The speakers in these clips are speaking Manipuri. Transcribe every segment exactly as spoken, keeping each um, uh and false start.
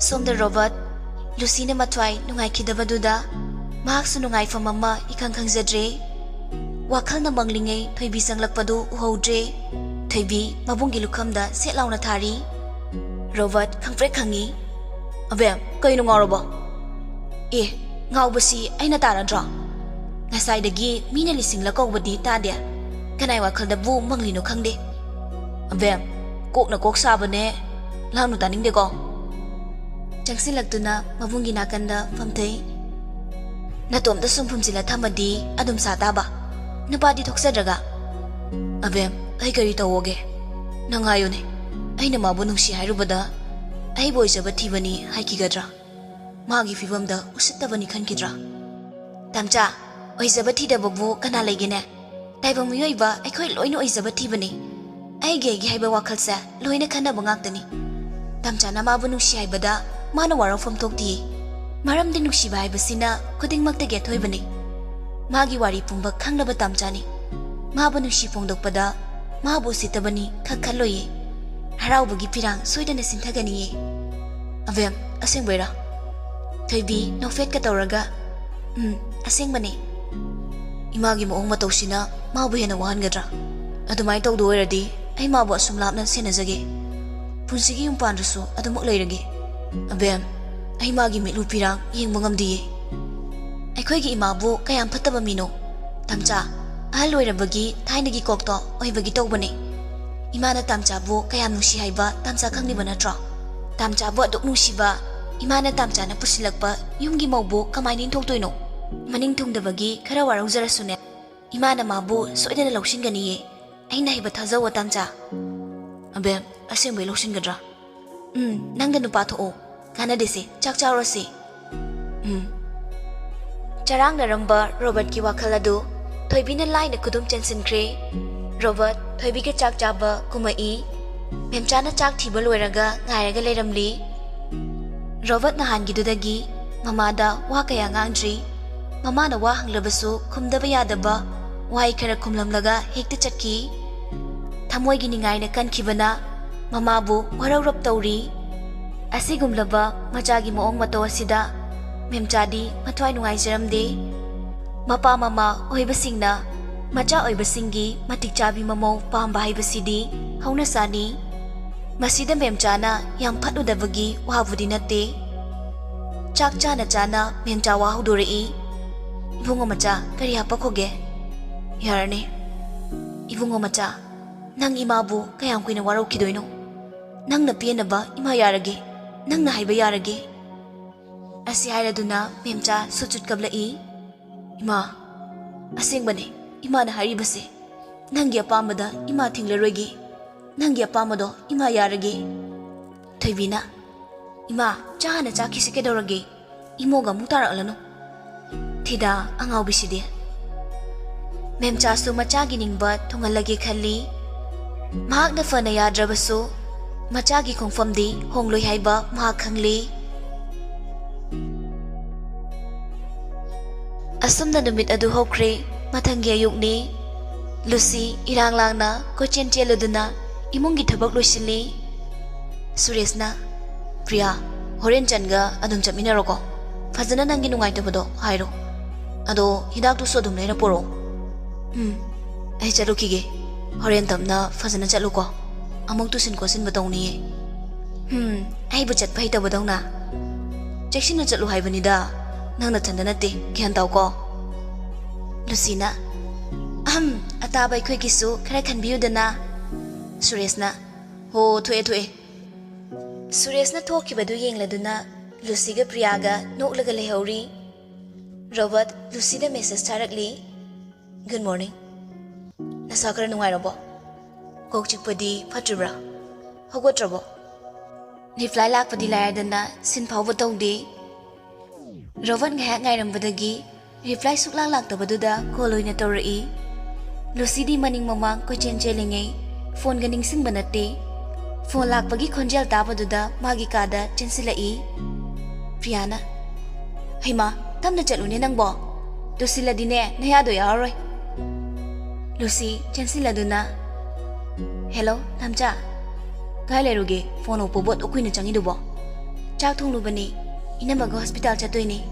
ꯁꯣꯝꯗ ꯔꯣꯕꯔꯠ, ꯂꯨꯁꯤꯅ ꯃꯊ꯭ꯋꯥꯏ ꯅꯨꯡꯉꯥꯏꯈꯤꯗꯕꯗꯨꯗ ꯃꯍꯥꯛꯁꯨ ꯅꯨꯡꯉꯥꯏꯐꯝ ꯑꯃ ꯏꯈꯪ ꯈꯪꯖꯗ꯭ꯔꯦ꯫ ꯋꯥꯈꯜꯅ ꯃꯪꯂꯤꯉꯩ ꯊꯣꯏꯕꯤ ꯆꯪꯂꯛꯄꯗꯨ ꯎꯍꯧꯗ꯭ꯔꯦ꯫ ꯊꯣꯏꯕꯤ ꯃꯕꯨꯡꯒꯤ ꯂꯨꯈꯝꯗ ꯁꯦꯠ ꯂꯥꯎꯅ ꯊꯥꯔꯤ꯫ ꯔꯣꯕꯔꯠ ꯈꯪꯄ꯭ꯔꯦꯛ ꯈꯪꯉꯤ꯫ "ꯑꯕꯦꯝ, ꯀꯩꯅꯣ ꯉꯥꯎꯔꯕꯣ?" "ꯑꯦ, ꯉꯥꯎꯕꯁꯤ ꯑꯩꯅ ꯇꯥꯔꯗ꯭ꯔꯣ? ꯉꯁꯥꯏꯗꯒꯤ ꯃꯤꯅ ꯂꯤꯁꯤꯡꯂ ꯀꯧꯕꯗꯤ ꯇꯥꯗꯦ꯫ ꯀꯅꯥꯏ ꯋꯥꯈꯜꯗꯕꯨ ꯃꯪꯂꯤꯅꯣ ꯈꯪꯗꯦ꯫ ꯑꯕꯦꯝ, ꯀꯣꯛꯅ ꯀꯣꯛ ꯁꯥꯕꯅꯦ꯫ ꯂꯥꯡꯅꯨ, ꯇꯥꯅꯤꯡꯗꯦꯀꯣ?" ꯆꯪꯁꯤꯜꯂꯛꯇꯨꯅ ꯃꯕꯨꯡꯒꯤ ꯅꯥꯀꯟꯗ ꯐꯝꯊꯩ꯫ "ꯅꯇꯣꯝꯇ ꯁꯨꯝ ꯐꯨꯝꯖꯤꯜꯂ ꯊꯝꯃꯗꯤ ꯑꯗꯨꯝ ꯁꯥ ꯇꯥꯕ꯫ ꯅꯨꯄꯥꯗꯤ ꯊꯣꯛꯆꯗ꯭ꯔꯒ꯫" "ꯑꯕꯦꯝ, ꯑꯩ ꯀꯔꯤ ꯇꯧꯑꯣꯒꯦ? ꯅꯪ ꯍꯥꯏꯌꯨꯅꯦ, ꯑꯩꯅ ꯃꯥꯕꯨ ꯅꯨꯡꯁꯤ ꯍꯥꯏꯔꯨꯕꯗ ꯑꯩꯕꯨ ꯑꯣꯏꯖꯕ ꯊꯤꯕꯅꯤ ꯍꯥꯏꯈꯤꯒꯗ꯭ꯔꯥ? ꯃꯥꯒꯤ ꯐꯤꯕꯝꯗ ꯎꯁꯤꯠꯇꯕꯅꯤ ꯈꯟꯈꯤꯗ꯭ꯔꯥ?" "ꯇꯥꯝꯆꯥ, ꯑꯣꯏꯖꯕ ꯊꯤꯗꯕꯕꯨ ꯀꯅꯥ ꯂꯩꯒꯦꯅꯦ? ꯇꯥꯏꯕꯪ ꯃꯤꯑꯣꯏꯕ ꯑꯩꯈꯣꯏ ꯂꯣꯏꯅ ꯑꯣꯏꯖꯕ ꯊꯤꯕꯅꯤ꯫ ꯑꯩꯒꯤ ꯑꯩꯒꯤ ꯍꯥꯏꯕ ꯋꯥꯈꯜꯁꯦ ꯂꯣꯏꯅ ꯈꯟꯅꯕ ꯉꯥꯛꯇꯅꯤ꯫ ꯇꯥꯝꯆꯥꯅ ꯃꯥꯕꯨ ꯅꯨꯡꯁꯤ ꯍꯥꯏꯕꯗ ꯃꯥꯅ ꯋꯥꯔꯧꯐꯝ ꯊꯣꯛꯇꯤꯌꯦ꯫ ꯃꯔꯝꯗꯤ ꯅꯨꯡꯁꯤꯕ ꯍꯥꯏꯕꯁꯤꯅ ꯈꯨꯗꯤꯡꯃꯛꯇꯒꯤ ꯑꯊꯣꯏꯕꯅꯤ꯫ ꯃꯥꯒꯤ ꯋꯥꯔꯤ ꯄꯨꯝꯕ ꯈꯪꯂꯕ ꯇꯥꯝꯆꯥꯅꯤ꯫ ꯃꯥꯕꯨ ꯅꯨꯡꯁꯤ ꯐꯣꯡꯗꯣꯛꯄꯗ ꯃꯥꯕꯨ ꯎꯁꯤꯠꯇꯕꯅꯤ ꯈꯛ ꯈꯜꯂꯣꯏꯌꯦ꯫ ꯍꯔꯥꯎꯕꯒꯤ ꯐꯤꯔꯥꯡ ꯁꯣꯏꯗꯅ ꯁꯤꯟꯊꯒꯅꯤꯌꯦ꯫" "ꯑꯕꯦꯝ, ꯑꯁꯦꯡꯕꯩꯔꯥ?" ꯊꯣꯏꯕꯤ ꯅꯣꯛꯐꯦꯠꯀ ꯇꯧꯔꯒ, "ꯎꯝ, ꯑꯁꯦꯡꯕꯅꯦ꯫" "ꯏꯃꯥꯒꯤ ꯃꯑꯣꯡ ꯃꯇꯧꯁꯤꯅ ꯃꯥꯕꯨ ꯍꯦꯟꯅ ꯋꯥꯍꯟꯒꯗ꯭ꯔꯥ? ꯑꯗꯨꯃꯥꯏꯅ ꯇꯧꯗꯣꯏ ꯑꯣꯏꯔꯗꯤ ꯑꯩ ꯃꯥꯕꯨ ꯑꯁꯨꯝ ꯂꯥꯞꯅ ꯁꯦꯟꯅꯖꯒꯦ꯫ ꯄꯨꯟꯁꯤꯒꯤ ꯌꯨꯝ ꯄꯥꯟꯗ꯭ꯔꯁꯨ ꯑꯗꯨꯃꯛ ꯂꯩꯔꯒꯦ꯫" "ꯑꯕꯦꯝ, ꯑꯩ ꯃꯥꯒꯤ ꯃꯤꯠꯂꯨ ꯐꯤꯔꯥꯡ ꯌꯦꯡꯕ ꯉꯝꯗꯤꯌꯦ꯫ ꯑꯩꯈꯣꯏꯒꯤ ꯏꯃꯥꯕꯨ ꯀꯌꯥꯝ ꯐꯠꯇꯕ ꯃꯤꯅꯣ꯫ ꯇꯥꯝꯆꯥ, ꯑꯍꯜ ꯑꯣꯏꯔꯕꯒꯤ ꯊꯥꯏꯅꯒꯤ ꯀꯣꯛꯇꯣ ꯑꯣꯏꯕꯒꯤ ꯇꯧꯕꯅꯦ꯫ ꯏꯃꯥꯅ ꯇꯥꯝꯆꯥꯕꯨ ꯀꯌꯥꯝ ꯅꯨꯡꯁꯤ ꯍꯥꯏꯕ ꯇꯥꯝꯆꯥ ꯈꯪꯂꯤꯕ ꯅꯠꯇ꯭ꯔꯣ? ꯇꯥꯝꯆꯥꯕꯨ ꯑꯗꯨꯛ ꯅꯨꯡꯁꯤꯕ ꯏꯃꯥꯅ ꯇꯥꯝꯆꯥꯅ ꯄꯨꯁꯤꯜꯂꯛꯄ ꯌꯨꯝꯒꯤ ꯃꯧꯕꯨ ꯀꯃꯥꯏꯅ ꯏꯟꯊꯣꯛꯇꯣꯏꯅꯣ? ꯃꯅꯤꯡ ꯊꯨꯡꯗꯕꯒꯤ ꯈꯔ ꯋꯥꯔꯧꯖꯔꯁꯨꯅꯦ, ꯏꯃꯥꯅ ꯃꯥꯕꯨ ꯁꯣꯏꯗꯅ ꯂꯧꯁꯤꯟꯒꯅꯤꯌꯦ꯫ ꯑꯩꯅ ꯍꯥꯏꯕ ꯊꯥꯖꯧꯋꯣ, ꯇꯥꯝꯆꯥ꯫" "ꯑꯕꯦꯝ, ꯑꯁꯦꯡꯕꯩ ꯂꯧꯁꯤꯟꯒꯗ꯭ꯔꯥ?" "ꯎꯝ, ꯅꯪꯗ ꯅꯨꯄꯥ ꯊꯣꯛꯑꯣ, ꯀꯥꯟꯅꯗꯦꯁꯦ, ꯆꯥꯛ ꯆꯥꯔꯣꯁꯦ꯫" ꯎꯝ꯫ ꯆꯔꯥꯡꯅꯔꯝꯕ ꯔꯣꯕꯔꯠꯀꯤ ꯋꯥꯈꯜ ꯑꯗꯨ ꯊꯣꯏꯕꯤꯅ ꯂꯥꯏꯅ ꯈꯨꯗꯨꯝ ꯆꯟꯁꯤꯟꯈ꯭ꯔꯦ꯫ ꯔꯣꯕꯔꯠ ꯊꯣꯏꯕꯤꯒ ꯆꯥꯛ ꯆꯥꯕ ꯀꯨꯝꯃꯛꯏ꯫ ꯃꯦꯝꯆꯥꯅ ꯆꯥꯛ ꯊꯤꯕ ꯂꯣꯏꯔꯒ ꯉꯥꯏꯔꯒ ꯂꯩꯔꯝꯂꯤ꯫ ꯔꯣꯕꯔꯠ ꯅꯍꯥꯟꯒꯤꯗꯨꯗꯒꯤ ꯃꯃꯥꯗ ꯋꯥ ꯀꯌꯥ ꯉꯥꯡꯗ꯭ꯔꯤ꯫ ꯃꯃꯥꯅ ꯋꯥ ꯍꯪꯂꯕꯁꯨ ꯈꯨꯝꯗꯕ ꯌꯥꯗꯕ ꯋꯥꯍꯩ ꯈꯔ ꯈꯨꯝꯂꯝꯂꯒ ꯍꯦꯛꯇ ꯆꯠꯈꯤ꯫ ꯊꯃꯣꯏꯒꯤ ꯅꯤꯡꯉꯥꯏꯅ ꯀꯟꯈꯤꯕꯅ ꯃꯃꯥꯕꯨ ꯋꯥꯔꯧꯔꯞ ꯇꯧꯔꯤ꯫ ꯑꯁꯤꯒꯨꯝꯂꯕ ꯃꯆꯥꯒꯤ ꯃꯑꯣꯡ ꯃꯇꯧ ꯑꯁꯤꯗ ꯃꯦꯝꯆꯥꯗꯤ ꯃꯊ꯭ꯋꯥꯏ ꯅꯨꯡꯉꯥꯏꯖꯔꯝꯗꯦ꯫ ꯃꯄꯥ ꯃꯃꯥ ꯑꯣꯏꯕꯁꯤꯡꯅ ꯃꯆꯥ ꯑꯣꯏꯕꯁꯤꯡꯒꯤ ꯃꯇꯤꯛ ꯆꯥꯕꯤ ꯃꯃꯧ ꯄꯥꯝꯕ ꯍꯥꯏꯕꯁꯤꯗꯤ ꯍꯧꯅꯁꯥꯅꯤ꯫ ꯃꯁꯤꯗ ꯃꯦꯝꯆꯥꯅ ꯌꯥꯝ ꯐꯠꯂꯨꯗꯕꯒꯤ ꯋꯥꯕꯨꯗꯤ ꯅꯠꯇꯦ꯫ ꯆꯥꯛ ꯆꯥꯅ ꯆꯥꯅ ꯃꯦꯝꯆꯥ ꯋꯥ ꯍꯧꯗꯣꯔꯛꯏ꯫ "ꯏꯕꯨꯡꯉꯣ ꯃꯆꯥ, ꯀꯔꯤ ꯍꯥꯄꯛꯈꯣꯒꯦ?" "ꯌꯥꯔꯅꯤ꯫ ꯏꯕꯨꯡꯉꯣ ꯃꯆꯥ, ꯅꯪ ꯏꯃꯥꯕꯨ ꯀꯌꯥꯝ ꯀꯨꯏꯅ ꯋꯥꯔꯧꯈꯤꯗꯣꯏꯅꯣ? ꯅꯪꯅ ꯄꯦꯟꯅꯕ ꯏꯃꯥ ꯌꯥꯔꯒꯦ, ꯅꯪꯅ ꯍꯥꯏꯕ ꯌꯥꯔꯒꯦ꯫" ꯑꯁꯤ ꯍꯥꯏꯔꯗꯨꯅ ꯃꯦꯝꯆꯥ ꯁꯨꯠ ꯁꯨꯠ ꯀꯞꯂꯛꯏ꯫ "ꯏꯃꯥ, ꯑꯁꯦꯡꯕꯅꯦ ꯏꯃꯥꯅ ꯍꯥꯏꯔꯤꯕꯁꯦ꯫ ꯅꯪꯒꯤ ꯑꯄꯥꯝꯕꯗ ꯏꯃꯥ ꯊꯤꯡꯂꯔꯣꯏꯒꯦ꯫ ꯅꯪꯒꯤ ꯑꯄꯥꯝꯕꯗꯣ ꯏꯃꯥ ꯌꯥꯔꯒꯦ꯫" ꯊꯣꯏꯕꯤꯅ, "ꯏꯃꯥ, ꯆꯥ ꯍꯥꯟꯅ ꯆꯥꯈꯤꯁꯤ, ꯀꯩꯗꯧꯔꯒꯦ? ꯏꯃꯣꯒ ꯑꯃꯨꯛ ꯇꯥꯔꯛꯂꯅꯨ꯫" ꯊꯤꯗꯥ ꯑꯉꯥꯎꯕꯤꯁꯤꯗꯤ꯫ ꯃꯦꯝꯆꯥꯁꯨ ꯃꯆꯥꯒꯤ ꯅꯤꯡꯕ ꯊꯨꯡꯍꯜꯂꯒꯦ ꯈꯜꯂꯤ꯫ ꯃꯍꯥꯛꯅ ꯐꯅ ꯌꯥꯗ꯭ꯔꯕꯁꯨ ꯃꯆꯥꯒꯤ ꯈꯣꯡꯐꯝꯗꯤ ꯍꯣꯡꯂꯣꯏ ꯍꯥꯏꯕ ꯃꯍꯥꯛ ꯈꯪꯂꯤ꯫ ꯑꯁꯨꯝꯅ ꯅꯨꯃꯤꯠ ꯑꯗꯨ ꯍꯧꯈ꯭ꯔꯦ꯫ ꯃꯊꯪꯒꯤ ꯑꯌꯨꯛꯅꯤ꯫ ꯂꯨꯁꯤ ꯏꯔꯥꯡ ꯂꯥꯡꯅ ꯀꯣꯏꯆꯦꯟ ꯆꯦꯜꯂꯗꯨꯅ ꯏꯃꯨꯡꯒꯤ ꯊꯕꯛ ꯂꯣꯏꯁꯤꯜꯂꯤ꯫ ꯁꯨꯔꯦꯁꯅ, "ꯄ꯭ꯔꯤꯌꯥ, ꯍꯣꯔꯦꯟ ꯆꯟꯒ ꯑꯗꯨꯝ ꯆꯠꯃꯤꯟꯅꯔꯣꯀꯣ꯫ ꯐꯖꯅ ꯅꯪꯒꯤ ꯅꯨꯡꯉꯥꯏꯇꯕꯗꯣ ꯍꯥꯏꯔꯣ꯫ ꯑꯗꯣ ꯍꯤꯗꯥꯛꯇꯨꯁꯨ ꯑꯗꯨꯝ ꯂꯩꯔ ꯄꯨꯔꯛꯑꯣ꯫" "ꯎꯝ, ꯑꯩ ꯆꯠꯂꯨꯈꯤꯒꯦ꯫ ꯍꯣꯔꯦꯟ ꯇꯞꯅ ꯐꯖꯅ ꯆꯠꯂꯨꯀꯣ꯫ ꯑꯃꯨꯛ ꯇꯨꯁꯤꯟ ꯈꯣꯠꯆꯤꯟꯕ ꯇꯧꯅꯤꯌꯦ꯫" "ꯎꯝ, ꯑꯩꯕꯨ ꯆꯠꯄ ꯍꯩꯇꯕꯗꯧꯅ꯫ ꯆꯦꯛꯁꯤꯟꯅ ꯆꯠꯂꯨ ꯍꯥꯏꯕꯅꯤꯗ꯫ ꯅꯪ ꯅꯊꯟꯗ ꯅꯠꯇꯦ, ꯒ꯭ꯌꯥꯟ ꯇꯥꯎꯀꯣ꯫" ꯂꯨꯁꯤꯅ, "ꯑꯍꯝ, ꯑꯇꯥꯕ ꯑꯩꯈꯣꯏꯒꯤꯁꯨ ꯈꯔ ꯈꯟꯕꯤꯌꯨꯗꯅ꯫" ꯁꯨꯔꯦꯁꯅ, "ꯍꯣ, ꯊꯣꯛꯑꯦ, ꯊꯣꯛꯑꯦ꯫" ꯁꯨꯔꯦꯁꯅ ꯊꯣꯛꯈꯤꯕꯗꯨ ꯌꯦꯡꯂꯗꯨꯅ ꯂꯨꯁꯤꯒ ꯄ꯭ꯔꯤꯌꯥꯒ ꯅꯣꯛꯂꯒ ꯂꯩꯍꯧꯔꯤ꯫ ꯔꯣꯕꯔꯠ ꯂꯨꯁꯤꯗ ꯃꯦꯁꯦꯖ ꯊꯥꯔꯛꯂꯤ꯫ "Good morning꯫ ꯅꯁꯥ ꯈꯔ ꯅꯨꯡꯉꯥꯏꯔꯕꯣ? ꯀꯣꯛ ꯆꯤꯛꯄꯗꯤ ꯐꯠꯇ꯭ꯔꯤꯕ꯭ꯔꯥ? ꯍꯧꯒꯠꯇ꯭ꯔꯕꯣ?" ꯔꯤꯄ꯭ꯂꯥꯏ ꯂꯥꯛꯄꯗꯤ ꯂꯥꯏꯔꯗꯅ ꯁꯤꯟ ꯐꯥꯎꯕ ꯇꯧꯗꯦ꯫ ꯔꯣꯕꯔꯠ ꯉꯥꯏꯍꯥꯛ ꯉꯥꯏꯔꯝꯕꯗꯒꯤ ꯔꯤꯄ꯭ꯂꯥꯏ ꯁꯨꯛꯂꯥꯛ ꯂꯥꯛꯇꯕꯗꯨꯗ ꯀꯣꯜ ꯑꯣꯏꯅ ꯇꯧꯔꯛꯏ꯫ ꯂꯨꯁꯤꯗꯤ ꯃꯅꯤꯡ ꯃꯃꯥꯡ ꯀꯣꯏꯆꯦꯟ ꯆꯦꯜꯂꯤꯉꯩ ꯐꯣꯟꯒ ꯅꯤꯡꯁꯤꯡꯕ ꯅꯠꯇꯦ꯫ ꯐꯣꯟ ꯂꯥꯛꯄꯒꯤ ꯈꯣꯟꯖꯦꯜ ꯇꯥꯕꯗꯨꯗ ꯃꯥꯒꯤ ꯀꯥꯗ ꯆꯦꯟꯁꯤꯜꯂꯛꯏ꯫ ꯄ꯭ꯔꯤꯌꯥꯅ, "ꯍꯩꯃꯥ, ꯇꯞꯅ ꯆꯠꯂꯨꯅꯦ ꯅꯪꯕꯣ꯫ ꯇꯨꯁꯤꯜꯂꯗꯤꯅꯦ ꯅꯌꯥꯗꯣ ꯌꯥꯎꯔꯔꯣꯏ꯫" ꯂꯨꯁꯤ ꯆꯦꯟꯁꯤꯜꯂꯗꯨꯅ, "ꯍꯦꯜꯂꯣ, ꯅꯝꯆꯥ꯫ ꯀꯥꯏ ꯂꯩꯔꯨꯒꯦ? ꯐꯣꯟ ꯑꯣꯛꯄꯕꯨ ꯑꯗꯨꯛ ꯀꯨꯏꯅ ꯆꯪꯉꯤꯗꯨꯕꯣ?" ꯆꯥꯛ ꯊꯣꯡꯂꯨꯕꯅꯤ꯫ ꯏꯅꯝꯃꯒ ꯍꯣꯁꯄꯤꯇꯥꯜ ꯆꯠꯇꯣꯏꯅꯤ꯫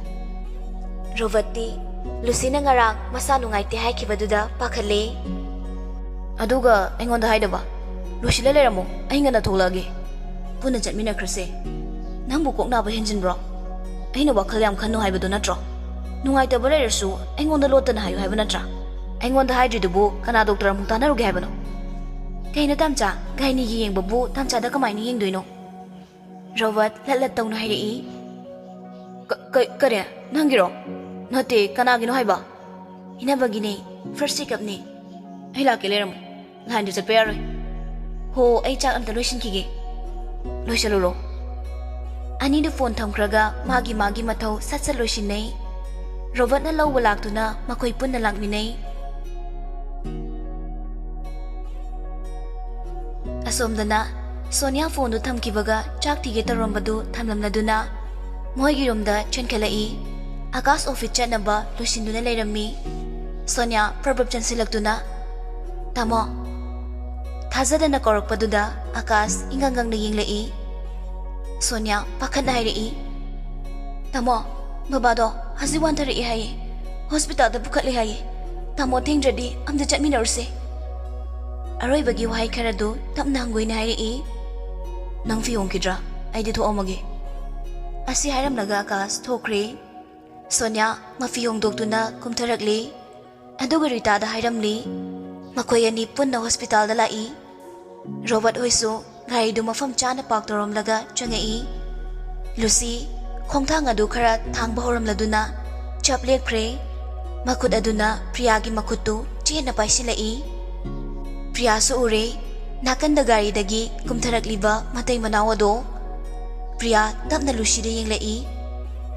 ꯔꯣꯕꯔꯠꯇꯤ ꯂꯨꯁꯤꯅ ꯉꯔꯥꯡ ꯃꯁꯥ ꯅꯨꯡꯉꯥꯏꯇꯦ ꯍꯥꯏꯈꯤꯕꯗꯨꯗ ꯄꯥꯈꯠꯂꯦ꯫ ꯑꯗꯨꯒ ꯑꯩꯉꯣꯟꯗ ꯍꯥꯏꯗꯕ? ꯂꯣꯏꯁꯤꯜꯂ ꯂꯩꯔꯝꯃꯣ, ꯑꯩ ꯉꯟꯅ ꯊꯣꯛꯂꯛꯑꯒꯦ꯫ ꯄꯨꯟꯅ ꯆꯠꯃꯤꯟꯅꯈ꯭ꯔꯁꯦ꯫ ꯅꯪꯕꯨ ꯀꯣꯛ ꯅꯥꯕ ꯍꯦꯟꯖꯤꯟꯕ꯭ꯔꯣ? ꯑꯩꯅ ꯋꯥꯈꯜ ꯌꯥꯝ ꯈꯟꯅꯨ ꯍꯥꯏꯕꯗꯣ ꯅꯠꯇ꯭ꯔꯣ? ꯅꯨꯡꯉꯥꯏꯇꯕ ꯂꯩꯔꯁꯨ ꯑꯩꯉꯣꯟꯗ ꯂꯣꯠꯇꯅ ꯍꯥꯏꯌꯨ ꯍꯥꯏꯕ ꯅꯠꯇ꯭ꯔꯥ? ꯑꯩꯉꯣꯟꯗ ꯍꯥꯏꯗ꯭ꯔꯤꯗꯨꯕꯨ ꯀꯅꯥ ꯗꯣꯛꯇꯔ ꯑꯃꯨꯛ ꯇꯥꯟꯅꯔꯨꯒꯦ ꯍꯥꯏꯕꯅꯣ? ꯀꯩꯅꯣ ꯇꯥꯝꯆꯥ, ꯒꯥꯏꯅꯤꯒꯤ ꯌꯦꯡꯕꯕꯨ ꯇꯥꯝꯆꯥꯗ ꯀꯃꯥꯏꯅ ꯌꯦꯡꯗꯣꯏꯅꯣ? ꯔꯣꯕꯔꯠ ꯂꯠ ꯂꯠ ꯇꯧꯅ ꯍꯥꯏꯔꯛꯏ꯫ "ꯀ-, ꯀ-, ꯀꯔꯤ? ꯅꯪꯒꯤꯔꯣ?" "ꯅꯠꯇꯦ, ꯀꯅꯥꯒꯤꯅꯣ ꯍꯥꯏꯕ?" "ꯏꯅꯝꯃꯒꯤꯅꯦ, ꯐꯥꯔꯁ ꯆꯦꯛꯑꯞꯅꯦ꯫" "ꯑꯩ ꯂꯥꯛꯀꯦ, ꯂꯩꯔꯝꯃꯣ꯫ ꯂꯥꯏꯟꯗ ꯆꯠꯄ ꯌꯥꯔꯣꯏ꯫" "ꯍꯣ, ꯑꯩ ꯆꯥꯛ ꯑꯝꯇ ꯂꯣꯏꯁꯤꯟꯈꯤꯒꯦ꯫" "ꯂꯣꯏꯁꯤꯜꯂꯨꯔꯣ꯫" ꯑꯅꯤꯗꯨ ꯐꯣꯟ ꯊꯝꯈ꯭ꯔꯒ ꯃꯥꯒꯤ ꯃꯥꯒꯤ ꯃꯊꯧ ꯁꯠ ꯁꯠ ꯂꯣꯏꯁꯤꯟꯅꯩ꯫ ꯔꯣꯕꯔꯠꯅ ꯂꯧꯕ ꯂꯥꯛꯇꯨꯅ ꯃꯈꯣꯏ ꯄꯨꯟꯅ ꯂꯥꯛꯃꯤꯟꯅꯩ꯫ ꯑꯁꯣꯝꯗꯅ ꯁꯣꯅꯤꯌꯥ ꯐꯣꯟꯗꯨ ꯊꯝꯈꯤꯕꯒ ꯆꯥꯛ ꯊꯤꯒꯦ ꯇꯧꯔꯝꯕꯗꯨ ꯊꯝꯂꯝꯂꯗꯨꯅ ꯃꯈꯣꯏꯒꯤ ꯔꯨꯝꯗ ꯆꯦꯟꯈꯠꯂꯛꯏ꯫ ꯑꯀꯥꯁ ꯑꯣꯐꯤꯁ ꯆꯠꯅꯕ ꯂꯣꯏꯁꯤꯟꯗꯨꯅ ꯂꯩꯔꯝꯃꯤ꯫ ꯁꯣꯅꯤꯌꯥ ꯄ꯭ꯔꯞ ꯄ꯭ꯔꯞ ꯆꯪꯁꯤꯜꯂꯛꯇꯨꯅ, "ꯇꯥꯃꯣ꯫" ꯊꯥꯖꯗꯅ ꯀꯧꯔꯛꯄꯗꯨꯗ ꯑꯀꯥꯁ ꯏꯉꯪ ꯉꯪꯅ ꯌꯦꯡꯂꯛꯏ꯫ ꯁꯣꯅꯤꯌꯥ ꯄꯥꯈꯠꯅ ꯍꯥꯏꯔꯛꯏ, "ꯇꯥꯃꯣ, ꯕꯕꯥꯗꯣ ꯍꯧꯖꯤꯛ ꯋꯥꯟꯊꯔꯛꯏ ꯍꯥꯏꯌꯦ꯫ ꯍꯣꯁꯄꯤꯇꯥꯜꯗ ꯄꯨꯈꯠꯂꯦ ꯍꯥꯏꯌꯦ꯫ ꯇꯥꯃꯣ ꯊꯦꯡꯗ꯭ꯔꯗꯤ ꯑꯝꯇ ꯆꯠꯃꯤꯟꯅꯔꯨꯁꯦ꯫" ꯑꯔꯣꯏꯕꯒꯤ ꯋꯥꯍꯩ ꯈꯔꯗꯨ ꯇꯞꯅ ꯍꯪꯒꯣꯏꯅ ꯍꯥꯏꯔꯛꯏ꯫ "ꯅꯪ ꯐꯤ ꯍꯣꯡꯈꯤꯗ꯭ꯔꯥ? ꯑꯩꯗꯤ ꯊꯣꯛꯑꯝꯃꯒꯦ꯫" ꯑꯁꯤ ꯍꯥꯏꯔꯝꯂꯒ ꯑꯀꯥꯁ ꯊꯣꯛꯈ꯭ꯔꯦ꯫ ꯁꯣꯅꯤꯌꯥ ꯃꯐꯤ ꯍꯣꯡꯗꯣꯛꯇꯨꯅ ꯀꯨꯝꯊꯔꯛꯂꯤ꯫ ꯑꯗꯨꯒ ꯔꯤꯇꯥꯗ ꯍꯥꯏꯔꯝꯂꯤ꯫ ꯃꯈꯣꯏ ꯑꯅꯤ ꯄꯨꯟꯅ ꯍꯣꯁꯄꯤꯇꯥꯜꯗ ꯂꯥꯛꯏ꯫ ꯔꯣꯕꯔꯠ ꯍꯣꯏꯁꯨ ꯒꯥꯔꯤꯗꯨ ꯃꯐꯝ ꯆꯥꯅ ꯄꯥꯔꯛ ꯇꯧꯔꯝꯂꯒ ꯆꯪꯉꯛꯏ꯫ ꯂꯨꯁꯤ ꯈꯣꯡꯊꯥꯡ ꯑꯗꯨ ꯈꯔ ꯊꯥꯡꯕ ꯍꯧꯔꯝꯂꯗꯨꯅ ꯆꯞ ꯂꯦꯞꯈ꯭ꯔꯦ꯫ ꯃꯈꯨꯠ ꯑꯗꯨꯅ ꯄ꯭ꯔꯤꯌꯥꯒꯤ ꯃꯈꯨꯠꯇꯨ ꯆꯦꯠꯅ ꯄꯥꯏꯁꯤꯜꯂꯛꯏ꯫ ꯄ꯭ꯔꯤꯌꯥꯁꯨ ꯎꯔꯦ, ꯅꯥꯀꯟꯗ ꯒꯥꯔꯤꯗꯒꯤ ꯀꯨꯝꯊꯔꯛꯂꯤꯕ ꯃꯇꯩ ꯃꯅꯥꯎ ꯑꯗꯣ꯫ ꯄ꯭ꯔꯤꯌꯥ ꯇꯞꯅ ꯂꯨꯁꯤꯗ ꯌꯦꯡꯂꯛꯏ꯫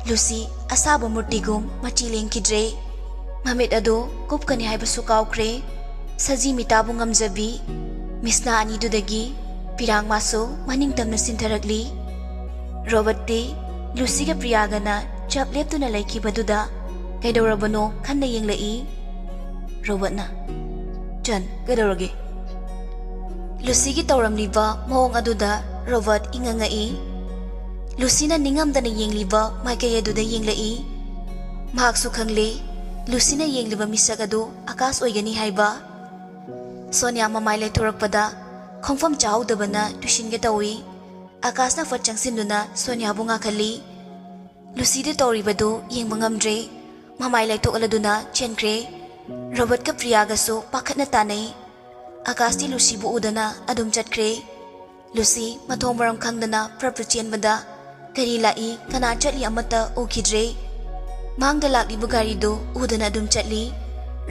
ꯂꯨꯁꯤ ꯑꯁꯥꯕ ꯃꯨꯔꯇꯤꯒꯨꯝ ꯃꯆꯤ ꯂꯦꯡꯈꯤꯗ꯭ꯔꯦ꯫ ꯃꯃꯤꯠ ꯑꯗꯨ ꯀꯨꯞꯀꯅꯤ ꯍꯥꯏꯕꯁꯨ ꯀꯥꯎꯈ꯭ꯔꯦ꯫ ꯁꯖꯤ ꯃꯤꯇꯥꯕꯨ ꯉꯝꯖꯕꯤ, ꯃꯤꯁꯅꯥ ꯑꯅꯤꯗꯨꯗꯒꯤ ꯄꯤꯔꯥꯡ ꯃꯥꯁꯨ ꯃꯅꯤꯡ ꯇꯝꯅ ꯁꯤꯟꯊꯔꯛꯂꯤ꯫ ꯔꯣꯕꯔꯠꯇꯤ ꯂꯨꯁꯤꯒ ꯄ꯭ꯔꯤꯌꯥꯒꯅ ꯆꯞ ꯂꯦꯞꯇꯨꯅ ꯂꯩꯈꯤꯕꯗꯨꯗ ꯀꯩꯗꯧꯔꯕꯅꯣ ꯈꯟꯅ ꯌꯦꯡꯂꯛꯏ꯫ ꯔꯣꯕꯔꯠꯅ, "ꯆꯟ, ꯀꯩꯗꯧꯔꯒꯦ?" ꯂꯨꯁꯤꯒꯤ ꯇꯧꯔꯝꯂꯤꯕ ꯃꯑꯣꯡ ꯑꯗꯨꯗ ꯔꯣꯕꯔꯠ ꯏꯉꯛ ꯉꯛꯏ꯫ ꯂꯨꯁꯤꯅ ꯅꯤꯡꯉꯝꯗꯅ ꯌꯦꯡꯂꯤꯕ ꯃꯥꯏꯀꯩ ꯑꯗꯨꯗ ꯌꯦꯡꯂꯛꯏ꯫ ꯃꯍꯥꯛꯁꯨ ꯈꯪꯂꯦ, ꯂꯨꯁꯤꯅ ꯌꯦꯡꯂꯤꯕ ꯃꯤꯁꯛ ꯑꯗꯨ ꯑꯀꯥꯁ ꯑꯣꯏꯒꯅꯤ ꯍꯥꯏꯕ꯫ ꯁꯣꯅꯤꯌꯥ ꯃꯃꯥꯏ ꯂꯩꯊꯣꯔꯛꯄꯗ ꯈꯣꯡꯐꯝ ꯆꯥꯍꯧꯗꯕꯅ ꯇꯨꯁꯤꯟꯒꯦ ꯇꯧꯏ꯫ ꯑꯀꯥꯁꯅ ꯐꯠ ꯆꯪꯁꯤꯟꯗꯨꯅ ꯁꯣꯅꯤꯌꯥꯕꯨ ꯉꯥꯛꯍꯜꯂꯤ꯫ ꯂꯨꯁꯤꯗ ꯇꯧꯔꯤꯕꯗꯨ ꯌꯦꯡꯕ ꯉꯝꯗ꯭ꯔꯦ꯫ ꯃꯃꯥꯏ ꯂꯩꯊꯣꯛꯍꯜꯂꯗꯨꯅ ꯆꯦꯟꯈ꯭ꯔꯦ꯫ ꯔꯣꯕꯔꯠꯀ ꯄ꯭ꯔꯤꯌꯥꯒꯁꯨ ꯄꯥꯈꯠꯅ ꯇꯥꯟꯅꯩ꯫ ꯑꯀꯥꯁꯇꯤ ꯂꯨꯁꯤꯕꯨ ꯎꯗꯅ ꯑꯗꯨꯝ ꯆꯠꯈ꯭ꯔꯦ꯫ ꯂꯨꯁꯤ ꯃꯊꯣꯡ ꯃꯔꯝ ꯈꯪꯗꯅ ꯄ꯭ꯔꯞ ꯄ꯭ꯔꯞ ꯆꯦꯟꯕꯗ ꯀꯔꯤ ꯂꯥꯛꯏ, ꯀꯅꯥ ꯆꯠꯂꯤ ꯑꯃꯠꯇ ꯎꯈꯤꯗ꯭ꯔꯦ꯫ ꯃꯥꯡꯗ ꯂꯥꯛꯂꯤꯕ ꯒꯥꯔꯤꯗꯨ ꯎꯗꯅ ꯑꯗꯨꯝ ꯆꯠꯂꯤ꯫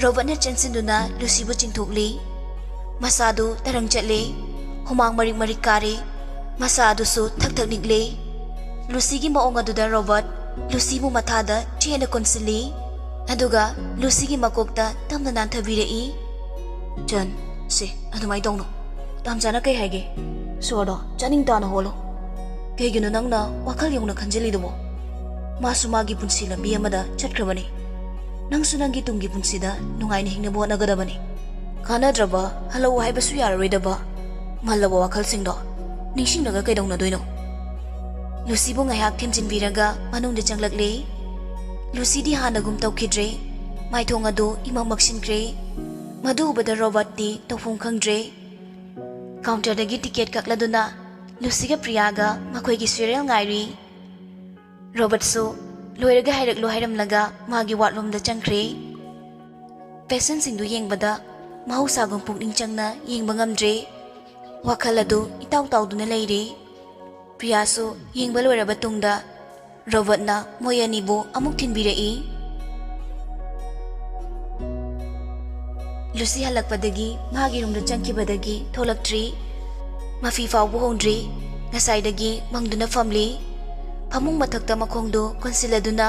ꯔꯣꯕꯔꯠꯅ ꯆꯦꯟꯁꯤꯟꯗꯨꯅ ꯂꯨꯁꯤꯕꯨ ꯆꯤꯡꯊꯣꯛꯂꯤ꯫ ꯃꯁꯥꯗꯨ ꯇꯔꯪ ꯆꯠꯂꯦ꯫ ꯍꯨꯃꯥꯡ ꯃꯔꯤꯛ ꯃꯔꯤꯛ ꯀꯥꯔꯦ꯫ ꯃꯁꯥ ꯑꯗꯨꯁꯨ ꯊꯛ ꯊꯛ ꯅꯤꯛꯂꯦ꯫ ꯂꯨꯁꯤꯒꯤ ꯃꯑꯣꯡ ꯑꯗꯨꯗ ꯔꯣꯕꯔꯠ ꯂꯨꯁꯤꯕꯨ ꯃꯊꯥꯗ ꯆꯦꯠꯅ ꯀꯣꯟꯁꯤꯜꯂꯤ꯫ ꯑꯗꯨꯒ ꯂꯨꯁꯤꯒꯤ ꯃꯀꯣꯛꯇ ꯇꯞꯅ ꯅꯥꯟꯊꯕꯤꯔꯛꯏ꯫ "ꯆꯟ, ꯁꯦ, ꯑꯗꯨꯃꯥꯏꯅ ꯇꯧꯅꯣ꯫ ꯇꯥꯝꯆꯥꯅ ꯀꯩ ꯍꯥꯏꯒꯦ? ꯁꯣꯔꯗꯣ ꯆꯥꯅꯤꯡ ꯇꯥꯅ ꯍꯣꯜꯂꯣ꯫ ꯀꯩꯒꯤꯅꯣ ꯅꯪꯅ ꯋꯥꯈꯜ ꯌꯧꯅ ꯈꯟꯖꯤꯜꯂꯤꯗꯨꯕꯣ? ꯃꯥꯁꯨ ꯃꯥꯒꯤ ꯄꯨꯟꯁꯤ ꯂꯝꯕꯤ ꯑꯃꯗ ꯆꯠꯈ꯭ꯔꯕꯅꯤ꯫ ꯅꯪꯁꯨ ꯅꯪꯒꯤ ꯇꯨꯡꯒꯤ ꯄꯨꯟꯁꯤꯗ ꯅꯨꯡꯉꯥꯏꯅ ꯍꯤꯡꯅꯕ ꯍꯣꯠꯅꯒꯗꯕꯅꯤ꯫ ꯀꯥꯟꯅꯗ꯭ꯔꯕ ꯍꯜꯂꯛꯎ ꯍꯥꯏꯕꯁꯨ ꯌꯥꯔꯔꯣꯏꯗꯕ ꯃꯜꯂꯕ ꯋꯥꯈꯜꯁꯤꯡꯗꯣ ꯅꯤꯡꯁꯤꯡꯂꯒ ꯀꯩꯗꯧꯅꯗꯣꯏꯅꯣ?" ꯂꯨꯁꯤꯕꯨ ꯉꯥꯏꯍꯥꯛ ꯊꯦꯝꯖꯤꯟꯕꯤꯔꯒ ꯃꯅꯨꯡꯗ ꯆꯪꯂꯛꯂꯦ꯫ ꯂꯨꯁꯤꯗꯤ ꯍꯥꯟꯅꯒꯨꯝ ꯇꯧꯈꯤꯗ꯭ꯔꯦ꯫ ꯃꯥꯏꯊꯣꯡ ꯑꯗꯨ ꯏꯃꯝ ꯃꯛꯁꯤꯟꯈ꯭ꯔꯦ꯫ ꯃꯗꯨ ꯎꯕꯗ ꯔꯣꯕꯔꯠꯇꯤ ꯇꯧꯐꯝ ꯈꯪꯗ꯭ꯔꯦ꯫ ꯀꯥꯎꯟꯇꯔꯗꯒꯤ ꯇꯤꯀꯦꯠ ꯀꯛꯂꯗꯨꯅ ꯂꯨꯁꯤꯒ ꯄ꯭ꯔꯤꯌꯥꯒ ꯃꯈꯣꯏꯒꯤ ꯁꯤꯔꯤꯌꯦꯜ ꯉꯥꯏꯔꯤ꯫ ꯔꯣꯕꯔꯠꯁꯨ ꯂꯣꯏꯔꯒ ꯍꯥꯏꯔꯛꯂꯣ ꯍꯥꯏꯔꯝꯂꯒ ꯃꯥꯒꯤ ꯋꯥꯔꯗꯔꯨꯝꯗ ꯆꯪꯈ꯭ꯔꯦ꯫ ꯄꯦꯁꯦꯟꯁꯤꯡꯗꯨ ꯌꯦꯡꯕꯗ ꯃꯍꯧꯁꯥꯒꯨꯝ ꯄꯨꯛꯅꯤꯡ ꯆꯪꯅ ꯌꯦꯡꯕ ꯉꯝꯗ꯭ꯔꯦ꯫ ꯋꯥꯈꯜ ꯑꯗꯨ ꯏꯇꯥꯎ ꯇꯥꯎꯗꯨꯅ ꯂꯩꯔꯦ꯫ ꯄ꯭ꯔꯤꯌꯥꯁꯨ ꯌꯦꯡꯕ ꯂꯣꯏꯔꯕ ꯇꯨꯡꯗ ꯔꯣꯕꯔꯠꯅ ꯃꯣꯏ ꯑꯅꯤꯕꯨ ꯑꯃꯨꯛ ꯊꯤꯟꯕꯤꯔꯛꯏ꯫ ꯂꯨꯁꯤ ꯍꯜꯂꯛꯄꯗꯒꯤ ꯃꯥꯒꯤ ꯔꯨꯝꯗ ꯆꯪꯈꯤꯕꯗꯒꯤ ꯊꯣꯛꯂꯛꯇ꯭ꯔꯤ꯫ ꯃꯐꯤ ꯐꯥꯎꯕ ꯍꯣꯡꯗ꯭ꯔꯤ꯫ ꯉꯁꯥꯏꯗꯒꯤ ꯃꯪꯗꯨꯅ ꯐꯝꯂꯤ꯫ ꯐꯃꯨꯡ ꯃꯊꯛꯇ ꯃꯈꯣꯡꯗꯨ ꯀꯣꯟꯁꯤꯜꯂꯗꯨꯅ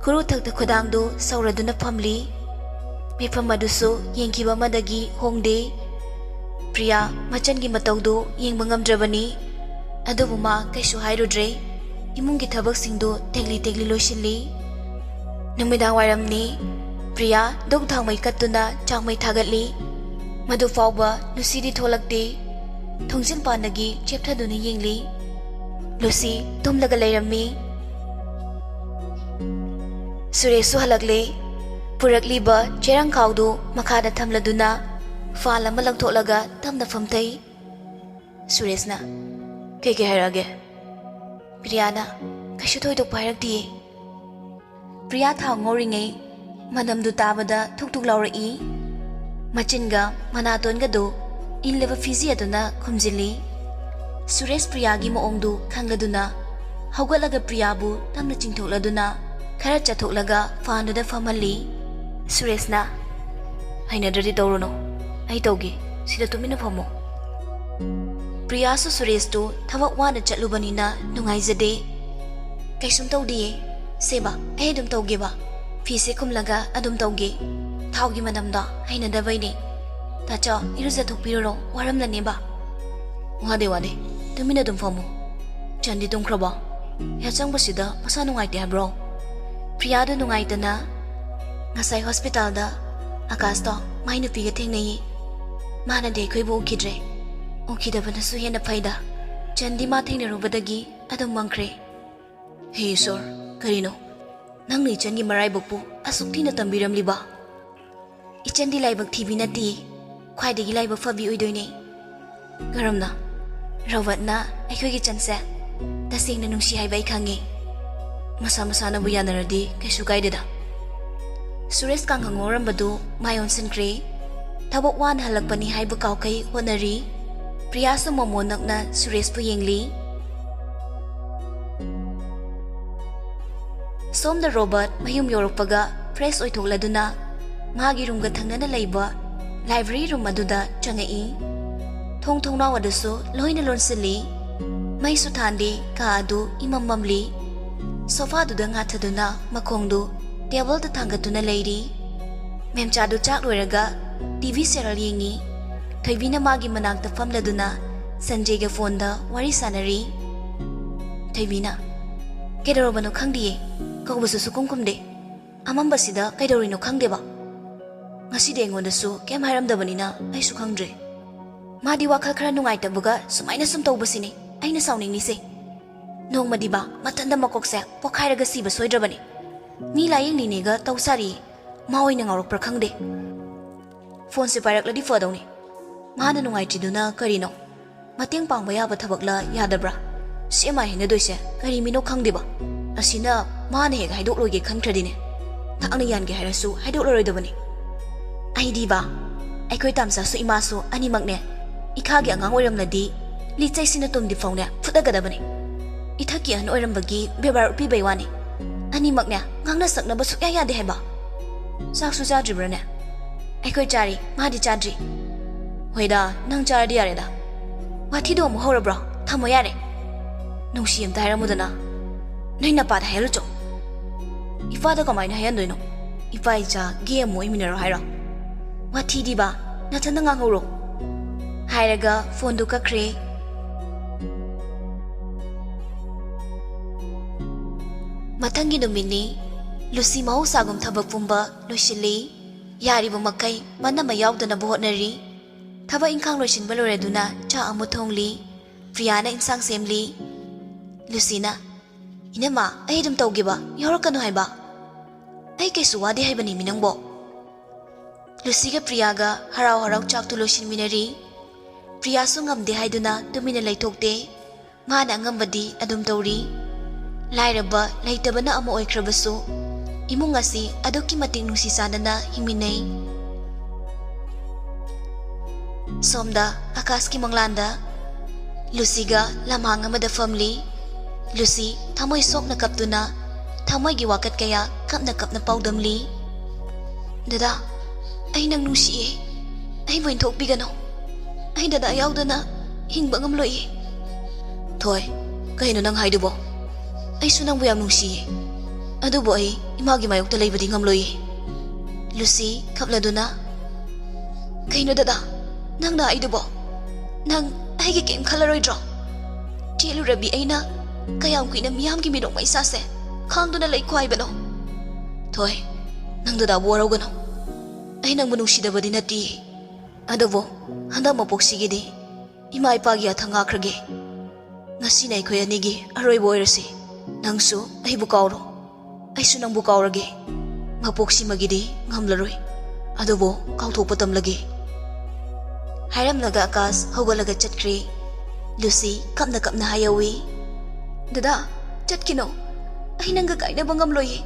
ꯈꯨꯔꯨ ꯊꯛꯇ ꯈꯨꯗꯥꯡꯗꯨ ꯁꯧꯔꯗꯨꯅ ꯐꯝꯂꯤ꯫ ꯃꯤꯐꯝ ꯑꯗꯨꯁꯨ ꯌꯦꯡꯈꯤꯕ ꯑꯃꯗꯒꯤ ꯍꯣꯡꯗꯦ꯫ ꯄ꯭ꯔꯤꯌꯥ ꯃꯆꯟꯒꯤ ꯃꯇꯧꯗꯨ ꯌꯦꯡꯕ ꯉꯝꯗ꯭ꯔꯕꯅꯤ꯫ ꯑꯗꯨꯕꯨ ꯃꯥ ꯀꯩꯁꯨ ꯍꯥꯏꯔꯨꯗ꯭ꯔꯦ꯫ ꯏꯃꯨꯡꯒꯤ ꯊꯕꯛꯁꯤꯡꯗꯨ ꯇꯦꯛꯂꯤ ꯇꯦꯛꯂꯤ ꯂꯣꯏꯁꯤꯜꯂꯤ꯫ ꯅꯨꯃꯤꯗꯥꯡ ꯋꯥꯏꯔꯝꯅꯤ꯫ ꯄ꯭ꯔꯤꯌꯥ ꯙꯨꯛ ꯊꯥꯎꯃꯩ ꯀꯠꯇꯨꯅ ꯆꯥꯛꯃꯩ ꯊꯥꯒꯠꯂꯤ꯫ ꯃꯗꯨ ꯐꯥꯎꯕ ꯂꯨꯁꯤꯗꯤ ꯊꯣꯛꯂꯛꯇꯦ꯫ ꯊꯣꯡꯖꯤꯟ ꯄꯥꯟꯗꯒꯤ ꯆꯦꯞꯊꯗꯨꯅ ꯌꯦꯡꯂꯤ꯫ ꯂꯨꯁꯤ ꯇꯨꯝꯂꯒ ꯂꯩꯔꯝꯃꯤ꯫ ꯁꯨꯔꯦꯁꯁꯨ ꯍꯜꯂꯛꯂꯦ꯫ ꯄꯨꯔꯛꯂꯤꯕ ꯆꯦꯔꯪꯈꯥꯎꯗꯨ ꯃꯈꯥꯗ ꯊꯝꯂꯗꯨꯅ ꯐꯥꯜ ꯑꯃ ꯂꯪꯊꯣꯛꯂꯒ ꯇꯞꯅ ꯐꯝꯊꯩ꯫ ꯁꯨꯔꯦꯁꯅ, "ꯀꯩ ꯀꯩ ꯍꯥꯏꯔꯛꯑꯒꯦ?" ꯄ꯭ꯔꯤꯌꯥꯅ, "ꯀꯩꯁꯨ ꯊꯣꯏꯗꯣꯛꯄ ꯍꯥꯏꯔꯛꯇꯤꯌꯦ꯫" ꯄ꯭ꯔꯤꯌꯥ ꯊꯥꯎ ꯉꯧꯔꯤꯉꯩ ꯃꯅꯝꯗꯨ ꯇꯥꯕꯗ ꯊꯨꯛ ꯊꯨꯛ ꯂꯥꯎꯔꯛꯏ꯫ ꯃꯆꯤꯟꯒ ꯃꯅꯥꯇꯣꯟꯒꯗꯨ ꯏꯜꯂꯕ ꯐꯤꯖꯤ ꯑꯗꯨꯅ ꯈꯨꯝꯖꯤꯜꯂꯤ꯫ ꯁꯨꯔꯦꯁ ꯄ꯭ꯔꯤꯌꯥꯒꯤ ꯃꯑꯣꯡꯗꯨ ꯈꯪꯂꯗꯨꯅ ꯍꯧꯒꯠꯂꯒ ꯄ꯭ꯔꯤꯌꯥꯕꯨ ꯇꯞꯅ ꯆꯤꯡꯊꯣꯛꯂꯗꯨꯅ ꯈꯔ ꯆꯠꯊꯣꯛꯂꯒ ꯐꯥꯟꯗꯨꯗ ꯐꯝꯍꯜꯂꯤ꯫ ꯁꯨꯔꯦꯁꯅ, "ꯍꯩꯅꯗ꯭ꯔꯗꯤ ꯇꯧꯔꯨꯅꯨ, ꯑꯩ ꯇꯧꯒꯦ, ꯁꯤꯗ ꯇꯨꯃꯤꯟꯅ ꯐꯝꯃꯣ꯫" ꯄ꯭ꯔꯤꯌꯥꯁꯨ ꯁꯨꯔꯦꯁꯇꯨ ꯊꯕꯛ ꯋꯥꯅ ꯆꯠꯂꯨꯕꯅꯤꯅ ꯅꯨꯡꯉꯥꯏꯖꯗꯦ꯫ "ꯀꯩꯁꯨꯝ ꯇꯧꯗꯤꯌꯦ꯫ ꯁꯦꯕꯥ, ꯑꯩ ꯑꯗꯨꯝ ꯇꯧꯒꯦꯕ꯫ ꯐꯤꯁꯦ ꯈꯨꯝꯂꯒ ꯑꯗꯨꯝ ꯇꯧꯒꯦ꯫ ꯊꯥꯎꯒꯤ ꯃꯅꯝꯗꯣ ꯍꯩꯅꯗꯕꯩꯅꯦ꯫ ꯇꯥꯆꯧ, ꯏꯔꯨꯖꯊꯣꯛꯄꯤꯔꯨꯔꯣ, ꯋꯥꯔꯝꯂꯅꯦꯕ꯫" "ꯋꯥꯗꯦ, ꯋꯥꯗꯦ꯫ ꯇꯨꯃꯤꯟꯅ ꯑꯗꯨꯝ ꯐꯝꯃꯨ꯫ ꯆꯟꯗꯤ ꯇꯨꯝꯈ꯭ꯔꯕꯣ? ꯌꯥꯆꯪꯕꯁꯤꯗ ꯃꯁꯥ ꯅꯨꯡꯉꯥꯏꯇꯦ ꯍꯥꯏꯕ꯭ꯔꯣ?" ꯄ꯭ꯔꯤꯌꯥꯗꯨ ꯅꯨꯡꯉꯥꯏꯇꯅ, "ꯉꯁꯥꯏ ꯍꯣꯁꯄꯤꯇꯥꯜꯗ ꯑꯀꯥꯁꯇꯣ ꯃꯥꯏ ꯅꯨꯄꯤꯒ ꯊꯦꯡꯅꯩꯌꯦ꯫ ꯃꯥꯅꯗꯤ ꯑꯩꯈꯣꯏꯕꯨ ꯎꯈꯤꯗ꯭ꯔꯦ꯫ ꯎꯈꯤꯗꯕꯅꯁꯨ ꯍꯦꯟꯅ ꯐꯩꯗ꯫ ꯆꯟꯗꯤ ꯃꯥ ꯊꯦꯡꯅꯔꯨꯕꯗꯒꯤ ꯑꯗꯨꯝ ꯃꯪꯈ꯭ꯔꯦ꯫" "ꯍꯦ ꯏꯁꯣꯔ, ꯀꯔꯤꯅꯣ? ꯅꯪꯅ ꯏꯆꯟꯒꯤ ꯃꯔꯥꯏꯕꯛꯄꯨ ꯑꯁꯨꯛ ꯊꯤꯅ ꯇꯝꯕꯤꯔꯝꯂꯤꯕ?" "ꯏꯆꯟꯗꯤ ꯂꯥꯏꯕꯛ ꯊꯤꯕꯤ ꯅꯠꯇꯦ, ꯈ꯭ꯋꯥꯏꯗꯒꯤ ꯂꯥꯏꯕꯛ ꯐꯕꯤ ꯑꯣꯏꯗꯣꯏꯅꯦ꯫" "ꯀꯔꯝꯅ?" "ꯔꯣꯕꯔꯠꯅ ꯑꯩꯈꯣꯏꯒꯤ ꯏꯆꯟꯁꯦ ꯇꯁꯦꯡꯅ ꯅꯨꯡꯁꯤ ꯍꯥꯏꯕ ꯑꯩ ꯈꯪꯉꯦ꯫ ꯃꯁꯥ ꯃꯁꯥꯅꯕꯨ ꯌꯥꯅꯔꯗꯤ ꯀꯩꯁꯨ ꯀꯥꯏꯗꯦꯗ꯫" ꯁꯨꯔꯦꯁ ꯀꯥꯡꯍꯪ ꯉꯧꯔꯝꯕꯗꯨ ꯃꯥꯏ ꯑꯣꯟꯁꯤꯟꯈ꯭ꯔꯦ꯫ ꯊꯕꯛ ꯋꯥꯅ ꯍꯜꯂꯛꯄꯅꯤ ꯍꯥꯏꯕ ꯀꯥꯎꯈꯩ ꯍꯣꯠꯅꯔꯤ꯫ ꯄ꯭ꯔꯤꯌꯥꯁꯨ ꯃꯃꯣꯟ ꯅꯛꯅ ꯁꯨꯔꯦꯁꯄꯨ ꯌꯦꯡꯂꯤ꯫ ꯁꯣꯝꯗ ꯔꯣꯕꯔꯠ ꯃꯌꯨꯝ ꯌꯧꯔꯛꯄꯒ ꯐ꯭ꯔꯦꯁ ꯑꯣꯏꯊꯣꯛꯂꯗꯨꯅ ꯃꯥꯒꯤ ꯔꯨꯝꯒ ꯊꯪꯅꯅ ꯂꯩꯕ ꯂꯥꯏꯕ꯭ꯔꯦꯔꯤ ꯔꯨꯝ ꯑꯗꯨꯗ ꯆꯪꯉꯛꯏ꯫ ꯊꯣꯡ ꯊꯣꯡꯅꯥꯎ ꯑꯗꯨꯁꯨ ꯂꯣꯏꯅ ꯂꯣꯟꯁꯤꯜꯂꯤ꯫ ꯃꯩꯁꯨ ꯊꯥꯟꯗꯦ, ꯀꯥ ꯑꯗꯨ ꯏꯃꯝ ꯃꯝꯂꯤ꯫ ꯁꯣꯐꯥꯗꯨꯗ ꯉꯥꯊꯗꯨꯅ ꯃꯈꯣꯡꯗꯨ ꯇꯦꯕꯜꯗ ꯊꯥꯡꯒꯠꯇꯨꯅ ꯂꯩꯔꯤ꯫ ꯃꯦꯝꯆꯥꯗꯨ ꯆꯥꯛ ꯂꯣꯏꯔꯒ ꯇꯤ ꯚꯤ ꯁꯦꯔꯦꯜ ꯌꯦꯡꯉꯤ꯫ ꯊꯣꯏꯕꯤꯅ ꯃꯥꯒꯤ ꯃꯅꯥꯛꯇ ꯐꯝꯂꯗꯨꯅ ꯁꯟꯖꯦꯒ ꯐꯣꯟꯗ ꯋꯥꯔꯤ ꯁꯥꯟꯅꯔꯤ꯫ ꯊꯣꯏꯕꯤꯅ, "ꯀꯩꯗꯧꯔꯕꯅꯣ ꯈꯪꯗꯤꯌꯦ, ꯀꯧꯕꯁꯨ ꯁꯨꯈꯨꯝ ꯈꯨꯝꯗꯦ꯫ ꯑꯃꯝꯕꯁꯤꯗ ꯀꯩꯗꯧꯔꯤꯅꯣ ꯈꯪꯗꯦꯕ꯫ ꯉꯁꯤꯗꯤ ꯑꯩꯉꯣꯟꯗꯁꯨ ꯀꯩꯝ ꯍꯥꯏꯔꯝꯗꯕꯅꯤꯅ ꯑꯩꯁꯨ ꯈꯪꯗ꯭ꯔꯦ꯫ ꯃꯥꯗꯤ ꯋꯥꯈꯜ ꯈꯔ ꯅꯨꯡꯉꯥꯏꯇꯕꯒ ꯁꯨꯃꯥꯏꯅ ꯁꯨꯝ ꯇꯧꯕꯁꯤꯅꯦ ꯑꯩꯅ ꯁꯥꯎꯅꯤꯡꯉꯤꯁꯦ꯫ ꯅꯣꯡꯃꯗꯤ ꯕꯥ ꯃꯊꯟꯇ ꯃꯀꯣꯛꯁꯦ ꯄꯣꯛꯈꯥꯏꯔꯒ ꯁꯤꯕ ꯁꯣꯏꯗ꯭ꯔꯕꯅꯤ꯫ ꯃꯤ ꯂꯥꯌꯦꯡꯂꯤꯅꯦꯒ ꯇꯧ ꯁꯥꯔꯤ꯫ ꯃꯥ ꯑꯣꯏꯅ ꯉꯥꯎꯔꯛꯄ꯭ꯔꯥ ꯈꯪꯗꯦ꯫ ꯐꯣꯟꯁꯦ ꯄꯥꯏꯔꯛꯂꯗꯤ ꯐꯗꯧꯅꯤ꯫ ꯃꯥꯅ ꯅꯨꯡꯉꯥꯏꯇ꯭ꯔꯤꯗꯨꯅ ꯀꯔꯤꯅꯣ? ꯃꯇꯦꯡ ꯄꯥꯡꯕ ꯌꯥꯕ ꯊꯕꯛꯂ ꯌꯥꯗꯕ꯭ꯔꯥ? ꯁꯤ ꯑꯦꯝ ꯑꯥꯏ ꯍꯥꯏꯅꯗꯣꯏꯁꯦ ꯀꯔꯤ ꯃꯤꯅꯣ ꯈꯪꯗꯦꯕ꯫ ꯑꯁꯤꯅ ꯃꯥꯅ ꯍꯦꯛ ꯍꯥꯏꯗꯣꯛꯂꯣꯏꯒꯦ ꯈꯟꯈ꯭ꯔꯗꯤꯅꯦ꯫ ꯊꯥꯛꯅ ꯌꯥꯟꯒꯦ ꯍꯥꯏꯔꯁꯨ ꯍꯥꯏꯗꯣꯛꯂꯔꯣꯏꯗꯕꯅꯤ꯫ ꯑꯩꯗꯤ ꯕꯥ, ꯑꯩꯈꯣꯏ ꯇꯥꯝꯆꯥꯁꯨ ꯏꯃꯥꯁꯨ ꯑꯅꯤꯃꯛꯅꯦ ꯏꯈꯥꯒꯤ ꯑꯉꯥꯡ ꯑꯣꯏꯔꯝꯂꯗꯤ ꯂꯤꯆꯩꯁꯤꯅ ꯇꯨꯝꯗꯤ ꯐꯥꯎꯅꯦ ꯐꯨꯠꯂꯒꯗꯕꯅꯤ꯫ ꯏꯊꯛꯀꯤ ꯑꯍꯟ ꯑꯣꯏꯔꯝꯕꯒꯤ ꯕꯦꯕꯥꯔ ꯎꯠꯄꯤꯕꯩ ꯋꯥꯅꯤ꯫ ꯑꯅꯤꯃꯛꯅꯦ ꯉꯥꯡꯅ ꯁꯛꯅꯕ ꯁꯨꯛꯌꯥ ꯌꯥꯗꯦ ꯍꯥꯏꯕ꯫ ꯆꯥꯛꯁꯨ ꯆꯥꯗ꯭ꯔꯤꯕ꯭ꯔꯥꯅꯦ? ꯑꯩꯈꯣꯏ ꯆꯥꯔꯤ, ꯃꯥꯗꯤ ꯆꯥꯗ꯭ꯔꯤ꯫ ꯍꯣꯏꯗ, ꯅꯪ ꯆꯥꯔꯗꯤ ꯌꯥꯔꯦꯗ꯫ ꯋꯥꯊꯤꯗꯣ ꯑꯃꯨꯛ ꯍꯧꯔꯕ꯭ꯔꯣ? ꯊꯝꯃꯣ ꯌꯥꯔꯦ꯫ ꯅꯨꯡꯁꯤ ꯑꯝꯇ ꯍꯥꯏꯔꯝꯃꯨꯗꯅ꯫ ꯅꯣꯏ ꯅꯄꯥꯗ ꯍꯥꯏꯍꯜꯂꯨꯆꯣ꯫ ꯏꯄꯥꯗ ꯀꯃꯥꯏꯅ ꯍꯥꯏꯍꯟꯗꯣꯏꯅꯣ? ꯏꯄꯥ ꯏꯆꯥ ꯒꯦ ꯑꯃꯨꯛ ꯑꯣꯏꯃꯤꯟꯅꯔꯣ ꯍꯥꯏꯔꯣ? ꯋꯥꯊꯤꯗꯤꯕ, ꯅꯊꯟꯗ ꯉꯥꯡꯍꯧꯔꯣ꯫ ꯍꯥꯏꯔꯒ ꯐꯣꯟꯗꯨ ꯀꯛꯈ꯭ꯔꯦ꯫ ꯃꯊꯪꯒꯤ ꯅꯨꯃꯤꯠꯅꯤ꯫ ꯂꯨꯁꯤ ꯃꯍꯧꯁꯥꯒꯨꯝ ꯊꯕꯛ ꯄꯨꯝꯕ ꯂꯣꯏꯁꯤꯜꯂꯤ꯫ ꯌꯥꯔꯤꯕ ꯃꯈꯩ ꯃꯅꯝ ꯌꯥꯎꯗꯅꯕ ꯍꯣꯠꯅꯔꯤ꯫ ꯊꯕꯛ ꯏꯪꯈꯥꯡ ꯂꯣꯏꯁꯤꯟꯕ ꯂꯣꯏꯔꯗꯨꯅ ꯆꯥꯛ ꯑꯃꯨꯛ ꯊꯣꯡꯂꯤ꯫ ꯄ꯭ꯔꯤꯌꯥꯅ ꯏꯟꯁꯥꯡ ꯁꯦꯝꯂꯤ꯫ ꯂꯨꯁꯤꯅ, "ꯏꯅꯝꯃ, ꯑꯩ ꯑꯗꯨꯝ ꯇꯧꯒꯦꯕ, ꯌꯥꯎꯔꯛꯀꯅꯨ ꯍꯥꯏꯕ꯫ ꯑꯩ ꯀꯩꯁꯨ ꯋꯥꯗꯦ ꯍꯥꯏꯕꯅꯤ ꯃꯤ ꯅꯪꯕꯣ꯫" ꯂꯨꯁꯤꯒ ꯄ꯭ꯔꯤꯌꯥꯒ ꯍꯔꯥꯎ ꯍꯔꯥꯎ ꯆꯥꯛꯇꯨ ꯂꯣꯏꯁꯤꯟꯃꯤꯟꯅꯔꯤ꯫ ꯄ꯭ꯔꯤꯌꯥꯁꯨ ꯉꯝꯗꯦ ꯍꯥꯏꯗꯨꯅ ꯇꯨꯃꯤꯟꯅ ꯂꯩꯊꯣꯛꯇꯦ꯫ ꯃꯥꯅ ꯑꯉꯝꯕꯗꯤ ꯑꯗꯨꯝ ꯇꯧꯔꯤ꯫ ꯂꯥꯏꯔꯕ ꯂꯩꯇꯕꯅ ꯑꯃ ꯑꯣꯏꯈ꯭ꯔꯕꯁꯨ, ꯏꯃꯨꯡ ꯑꯁꯤ ꯑꯗꯨꯛꯀꯤ ꯃꯇꯤꯛ ꯅꯨꯡꯁꯤ ꯆꯥꯟꯅꯅ ꯍꯤꯡꯃꯤꯟꯅꯩ꯫ ꯁꯣꯝꯗ ꯑꯀꯥꯁꯀꯤ ꯃꯪꯂꯥꯟꯗ ꯂꯨꯁꯤꯒ ꯂꯝꯍꯥꯡ ꯑꯃꯗ ꯐꯝꯂꯤ꯫ ꯂꯨꯁꯤ ꯊꯃꯣꯏ ꯁꯣꯛꯅ ꯀꯞꯇꯨꯅ ꯊꯃꯣꯏꯒꯤ ꯋꯥꯀꯠ ꯀꯌꯥ ꯀꯞꯅ ꯀꯞꯅ ꯄꯥꯎꯗꯝꯂꯤ꯫ "ꯗꯗꯥ, ꯑꯩ ꯅꯪ ꯅꯨꯡꯁꯤꯌꯦ꯫ ꯑꯩꯕꯨ ꯏꯟꯊꯣꯛꯄꯤꯒꯅꯨ꯫ ꯑꯩ ꯗꯗꯥ ꯌꯥꯎꯗꯅ ꯍꯤꯡꯕ ꯉꯝꯂꯣꯏꯌꯦ꯫" "ꯊꯣꯏ, ꯀꯩꯅꯣ ꯅꯪ ꯍꯥꯏꯗꯨꯕꯣ? ꯑꯩꯁꯨ ꯅꯪꯕꯨ ꯌꯥꯝ ꯅꯨꯡꯁꯤꯌꯦ꯫ ꯑꯗꯨꯕꯨ ꯑꯩ ꯏꯃꯥꯒꯤ ꯃꯥꯌꯣꯛꯇ ꯂꯩꯕꯗꯤ ꯉꯝꯂꯣꯏꯌꯦ꯫" ꯂꯨꯁꯤ ꯀꯞꯂꯗꯨꯅ, "ꯀꯩꯅꯣ ꯗꯗꯥ, ꯅꯪꯅ ꯍꯥꯏꯗꯨꯕꯣ? ꯅꯪ ꯑꯩꯒꯤ ꯀꯩꯝ ꯈꯜꯂꯔꯣꯏꯗ꯭ꯔꯣ? ꯆꯦꯜꯂꯨꯔꯕꯤ ꯑꯩꯅ ꯀꯌꯥꯝ ꯀꯨꯏꯅ ꯃꯤꯌꯥꯝꯒꯤ ꯃꯤꯅꯣꯛ ꯃꯩꯁꯥꯁꯦ ꯈꯥꯡꯗꯨꯅ ꯂꯩꯈꯣ ꯍꯥꯏꯕꯅꯣ?" "ꯊꯣꯏ, ꯅꯪ ꯗꯗꯥꯕꯨ ꯋꯥꯔꯧꯒꯅꯨ꯫ ꯑꯩ ꯅꯪꯕꯨ ꯅꯨꯡꯁꯤꯗꯕꯗꯤ ꯅꯠꯇꯦ꯫ ꯑꯗꯨꯕꯨ ꯍꯟꯗꯛ ꯃꯄꯣꯛꯁꯤꯒꯤꯗꯤ ꯏꯃꯥ ꯏꯄꯥꯒꯤ ꯌꯥꯊꯪ ꯉꯥꯛꯈ꯭ꯔꯒꯦ꯫" ꯉꯁꯤꯅ ꯑꯩꯈꯣꯏ ꯑꯅꯤꯒꯤ ꯑꯔꯣꯏꯕ ꯑꯣꯏꯔꯁꯤ꯫ ꯅꯪꯁꯨ ꯑꯩꯕꯨ ꯀꯥꯎꯔꯣ, ꯑꯩꯁꯨ ꯅꯪꯕꯨ ꯀꯥꯎꯔꯒꯦ꯫ ꯃꯄꯣꯛꯁꯤꯃꯒꯤꯗꯤ ꯉꯝꯂꯔꯣꯏ, ꯑꯗꯨꯕꯨ ꯀꯥꯎꯊꯣꯛꯄ ꯇꯝꯂꯒꯦ꯫ ꯍꯥꯏꯔꯝꯂꯒ ꯑꯀꯥꯁ ꯍꯧꯒꯠꯂꯒ ꯆꯠꯈ꯭ꯔꯦ꯫ ꯂꯨꯁꯤ ꯀꯞꯅ ꯀꯞꯅ ꯍꯥꯏꯍꯧꯏ, "ꯗꯗꯥ, ꯆꯠꯈꯤꯅꯣ꯫ ꯑꯩ ꯅꯪꯒ ꯀꯥꯏꯅꯕ ꯉꯝꯂꯣꯏꯌꯦ꯫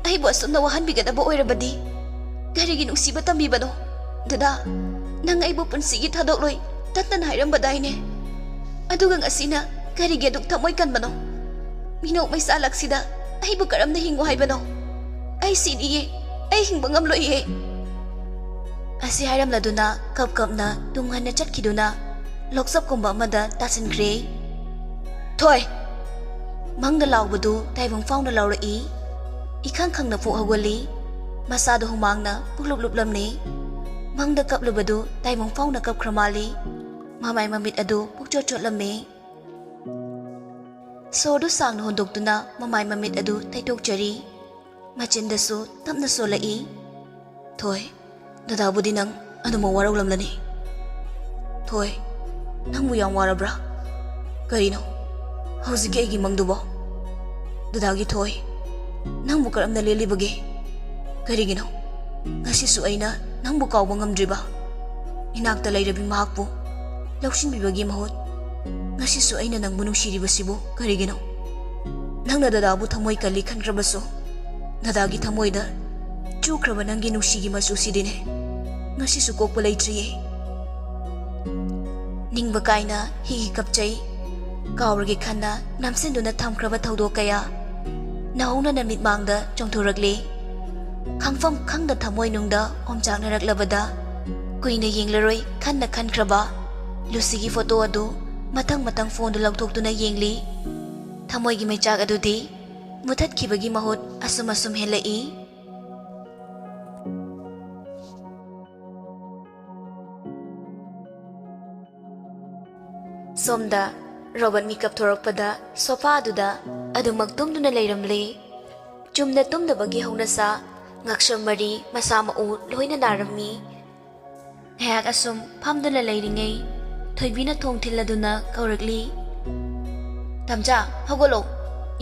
ꯑꯩꯕꯨ ꯑꯁꯨꯝꯅ ꯋꯥꯍꯟꯕꯤꯒꯗꯕ ꯑꯣꯏꯔꯕꯗꯤ ꯀꯔꯤꯒꯤ ꯅꯨꯡꯁꯤꯕ ꯇꯝꯕꯤꯕꯅꯣ? ꯗꯗꯥ, ꯅꯪ ꯑꯩꯕꯨ ꯄꯨꯟꯁꯤꯒꯤ ꯊꯥꯗꯣꯛꯂꯣꯏ ꯇꯠꯇꯅ ꯍꯥꯏꯔꯝꯕꯗꯥꯏꯅꯦ? ꯑꯗꯨꯒ ꯉꯁꯤꯅ ꯀꯔꯤꯒꯤ ꯑꯗꯨꯛ ꯊꯃꯣꯏ ꯀꯟꯕꯅꯣ? ꯃꯤꯅꯣꯛ ꯃꯩꯁꯥ ꯂꯛꯁꯤꯗ ꯑꯩꯕꯨ ꯀꯔꯝꯅ ꯍꯤꯡꯉꯣ ꯍꯥꯏꯕꯅꯣ? ꯑꯩ ꯁꯤꯅꯤꯌꯦ, ꯑꯩ ꯍꯤꯡꯕ ꯉꯝꯂꯣꯏꯌꯦ"꯫ ꯑꯁꯤ ꯍꯥꯏꯔꯝꯂꯗꯨꯅ ꯀꯞ ꯀꯞꯅ ꯇꯨꯡ ꯍꯟꯅ ꯆꯠꯈꯤꯗꯨꯅ ꯂꯣꯛꯆꯞꯀꯨꯝꯕ ꯑꯃꯗ ꯇꯥꯁꯤꯟꯈ꯭ꯔꯦ꯫ "ꯊꯣꯏ!" ꯃꯪꯗ ꯂꯥꯎꯕꯗꯨ ꯇꯥꯏꯕꯪ ꯐꯥꯎꯅ ꯂꯥꯎꯔꯛꯏ꯫ ꯏꯈꯪ ꯈꯪꯅ ꯄꯣꯛ ꯍꯧꯒꯠꯂꯤ꯫ ꯃꯁꯥꯗꯣ ꯍꯨꯃꯥꯡꯅ ꯄꯨꯛꯂꯨꯞ ꯂꯨꯞꯂꯝꯃꯤ꯫ ꯃꯪꯗ ꯀꯞꯂꯨꯕꯗꯨ ꯇꯥꯏꯕꯪ ꯐꯥꯎꯅ ꯀꯞꯈ꯭ꯔ ꯃꯥꯜꯂꯤ꯫ ꯃꯃꯥꯏ ꯃꯃꯤꯠ ꯑꯗꯨ ꯄꯨꯛꯆꯣꯠ ꯆꯣꯠꯂꯝꯃꯤ꯫ ꯁꯣꯔꯗꯨ ꯁꯥꯡꯅ ꯍꯣꯟꯗꯣꯛꯇꯨꯅ ꯃꯃꯥꯏ ꯃꯃꯤꯠ ꯑꯗꯨ ꯇꯩꯊꯣꯛꯆꯔꯤ꯫ ꯃꯆꯤꯟꯗꯁꯨ ꯇꯞꯅ ꯁꯣꯜꯂꯛꯏ꯫ "ꯊꯣꯏ, ꯗꯗꯥꯕꯨꯗꯤ ꯅꯪ ꯑꯗꯨꯃꯛ ꯋꯥꯔꯧꯂꯝꯂꯅꯤ꯫ ꯊꯣꯏ, ꯅꯪꯕꯨ ꯌꯥꯝ ꯋꯥꯔꯕ꯭ꯔꯥ? ꯀꯔꯤꯅꯣ ꯍꯧꯖꯤꯛꯀꯤ ꯑꯩꯒꯤ ꯃꯪꯗꯨꯕꯣ? ꯗꯗꯥꯒꯤ ꯊꯣꯏ, ꯅꯪꯕꯨ ꯀꯔꯝꯅ ꯂꯦꯜꯂꯤꯕꯒꯦ? ꯀꯔꯤꯒꯤꯅꯣ ꯉꯁꯤꯁꯨ ꯑꯩꯅ ꯅꯪꯕꯨ ꯀꯥꯎꯕ ꯉꯝꯗ꯭ꯔꯤꯕ? ꯏꯅꯥꯛꯇ ꯂꯩꯔꯕꯤ ꯃꯍꯥꯛꯄꯨ ꯂꯧꯁꯤꯟꯕꯤꯕꯒꯤ ꯃꯍꯨꯠ ꯉꯁꯤꯁꯨ ꯑꯩꯅ ꯅꯪꯕꯨ ꯅꯨꯡꯁꯤꯔꯤꯕꯁꯤꯕꯨ ꯀꯔꯤꯒꯤꯅꯣ? ꯅꯪꯅ ꯗꯗꯥꯕꯨ ꯊꯃꯣꯏ ꯀꯜꯂꯤ ꯈꯟꯈ꯭ꯔꯕꯁꯨ, ꯗꯗꯥꯒꯤ ꯊꯃꯣꯏꯗ ꯆꯨꯈ꯭ꯔꯕ ꯅꯪꯒꯤ ꯅꯨꯡꯁꯤꯒꯤ ꯃꯆꯨꯁꯤꯗꯤꯅꯦ ꯉꯁꯤꯁꯨ ꯀꯣꯛꯄ ꯂꯩꯇ꯭ꯔꯤꯌꯦ"꯫ ꯅꯤꯡꯕ ꯀꯥꯏꯅ ꯍꯤꯒꯤ ꯀꯞꯆꯩ꯫ ꯀꯥꯎꯔꯒꯦ ꯈꯟꯅ ꯅꯝꯁꯤꯟꯗꯨꯅ ꯊꯝꯈ꯭ꯔꯕ ꯊꯧꯗꯣꯛ ꯀꯌꯥ ꯅꯧꯍꯧꯅꯅ ꯃꯤꯠꯃꯥꯡꯗ ꯆꯣꯡꯊꯣꯔꯛꯂꯦ꯫ ꯈꯪꯐꯝ ꯈꯪꯗ ꯊꯃꯣꯏꯅꯨꯡꯗ ꯑꯣꯝꯆꯥꯛꯅꯔꯛꯂꯕꯗ ꯀꯨꯏꯅ ꯌꯦꯡꯂꯔꯣꯏ ꯈꯟꯅ ꯈꯟꯈ꯭ꯔꯕ ꯂꯨꯁꯤꯒꯤ ꯐꯣꯇꯣ ꯑꯗꯨ ꯃꯊꯪ ꯃꯊꯪ ꯐꯣꯟꯗꯨ ꯂꯧꯊꯣꯛꯇꯨꯅ ꯌꯦꯡꯂꯤ꯫ ꯊꯃꯣꯏꯒꯤ ꯃꯩꯆꯥꯛ ꯑꯗꯨꯗꯤ ꯃꯨꯊꯠꯈꯤꯕꯒꯤ ꯃꯍꯨꯠ ꯑꯁꯨꯝ ꯑꯁꯨꯝ ꯍꯦꯜꯂꯛꯏ꯫ ꯁꯣꯝꯗ ꯔꯣꯕꯔꯠ ꯃꯤꯀꯞ ꯊꯣꯔꯛꯄꯗ ꯁꯣꯐꯥ ꯑꯗꯨꯗ ꯑꯗꯨꯃꯛ ꯇꯨꯝꯗꯨꯅ ꯂꯩꯔꯝꯂꯦ꯫ ꯆꯨꯝꯅ ꯇꯨꯝꯗꯕꯒꯤ ꯍꯧꯅꯁꯥ, ꯉꯛꯁꯝ ꯃꯔꯤ, ꯃꯁꯥ ꯃꯎ ꯂꯣꯏꯅ ꯅꯥꯔꯝꯃꯤ꯫ ꯉꯥꯏꯍꯥꯛ ꯑꯁꯨꯝ ꯐꯝꯗꯨꯅ ꯂꯩꯔꯤꯉꯩ ꯊꯣꯏꯕꯤꯅ ꯊꯣꯡ ꯊꯤꯜꯂꯗꯨꯅ ꯀꯧꯔꯛꯂꯤ꯫ ꯃꯦꯝꯆꯥ, ꯍꯧꯒꯠꯂꯣ꯫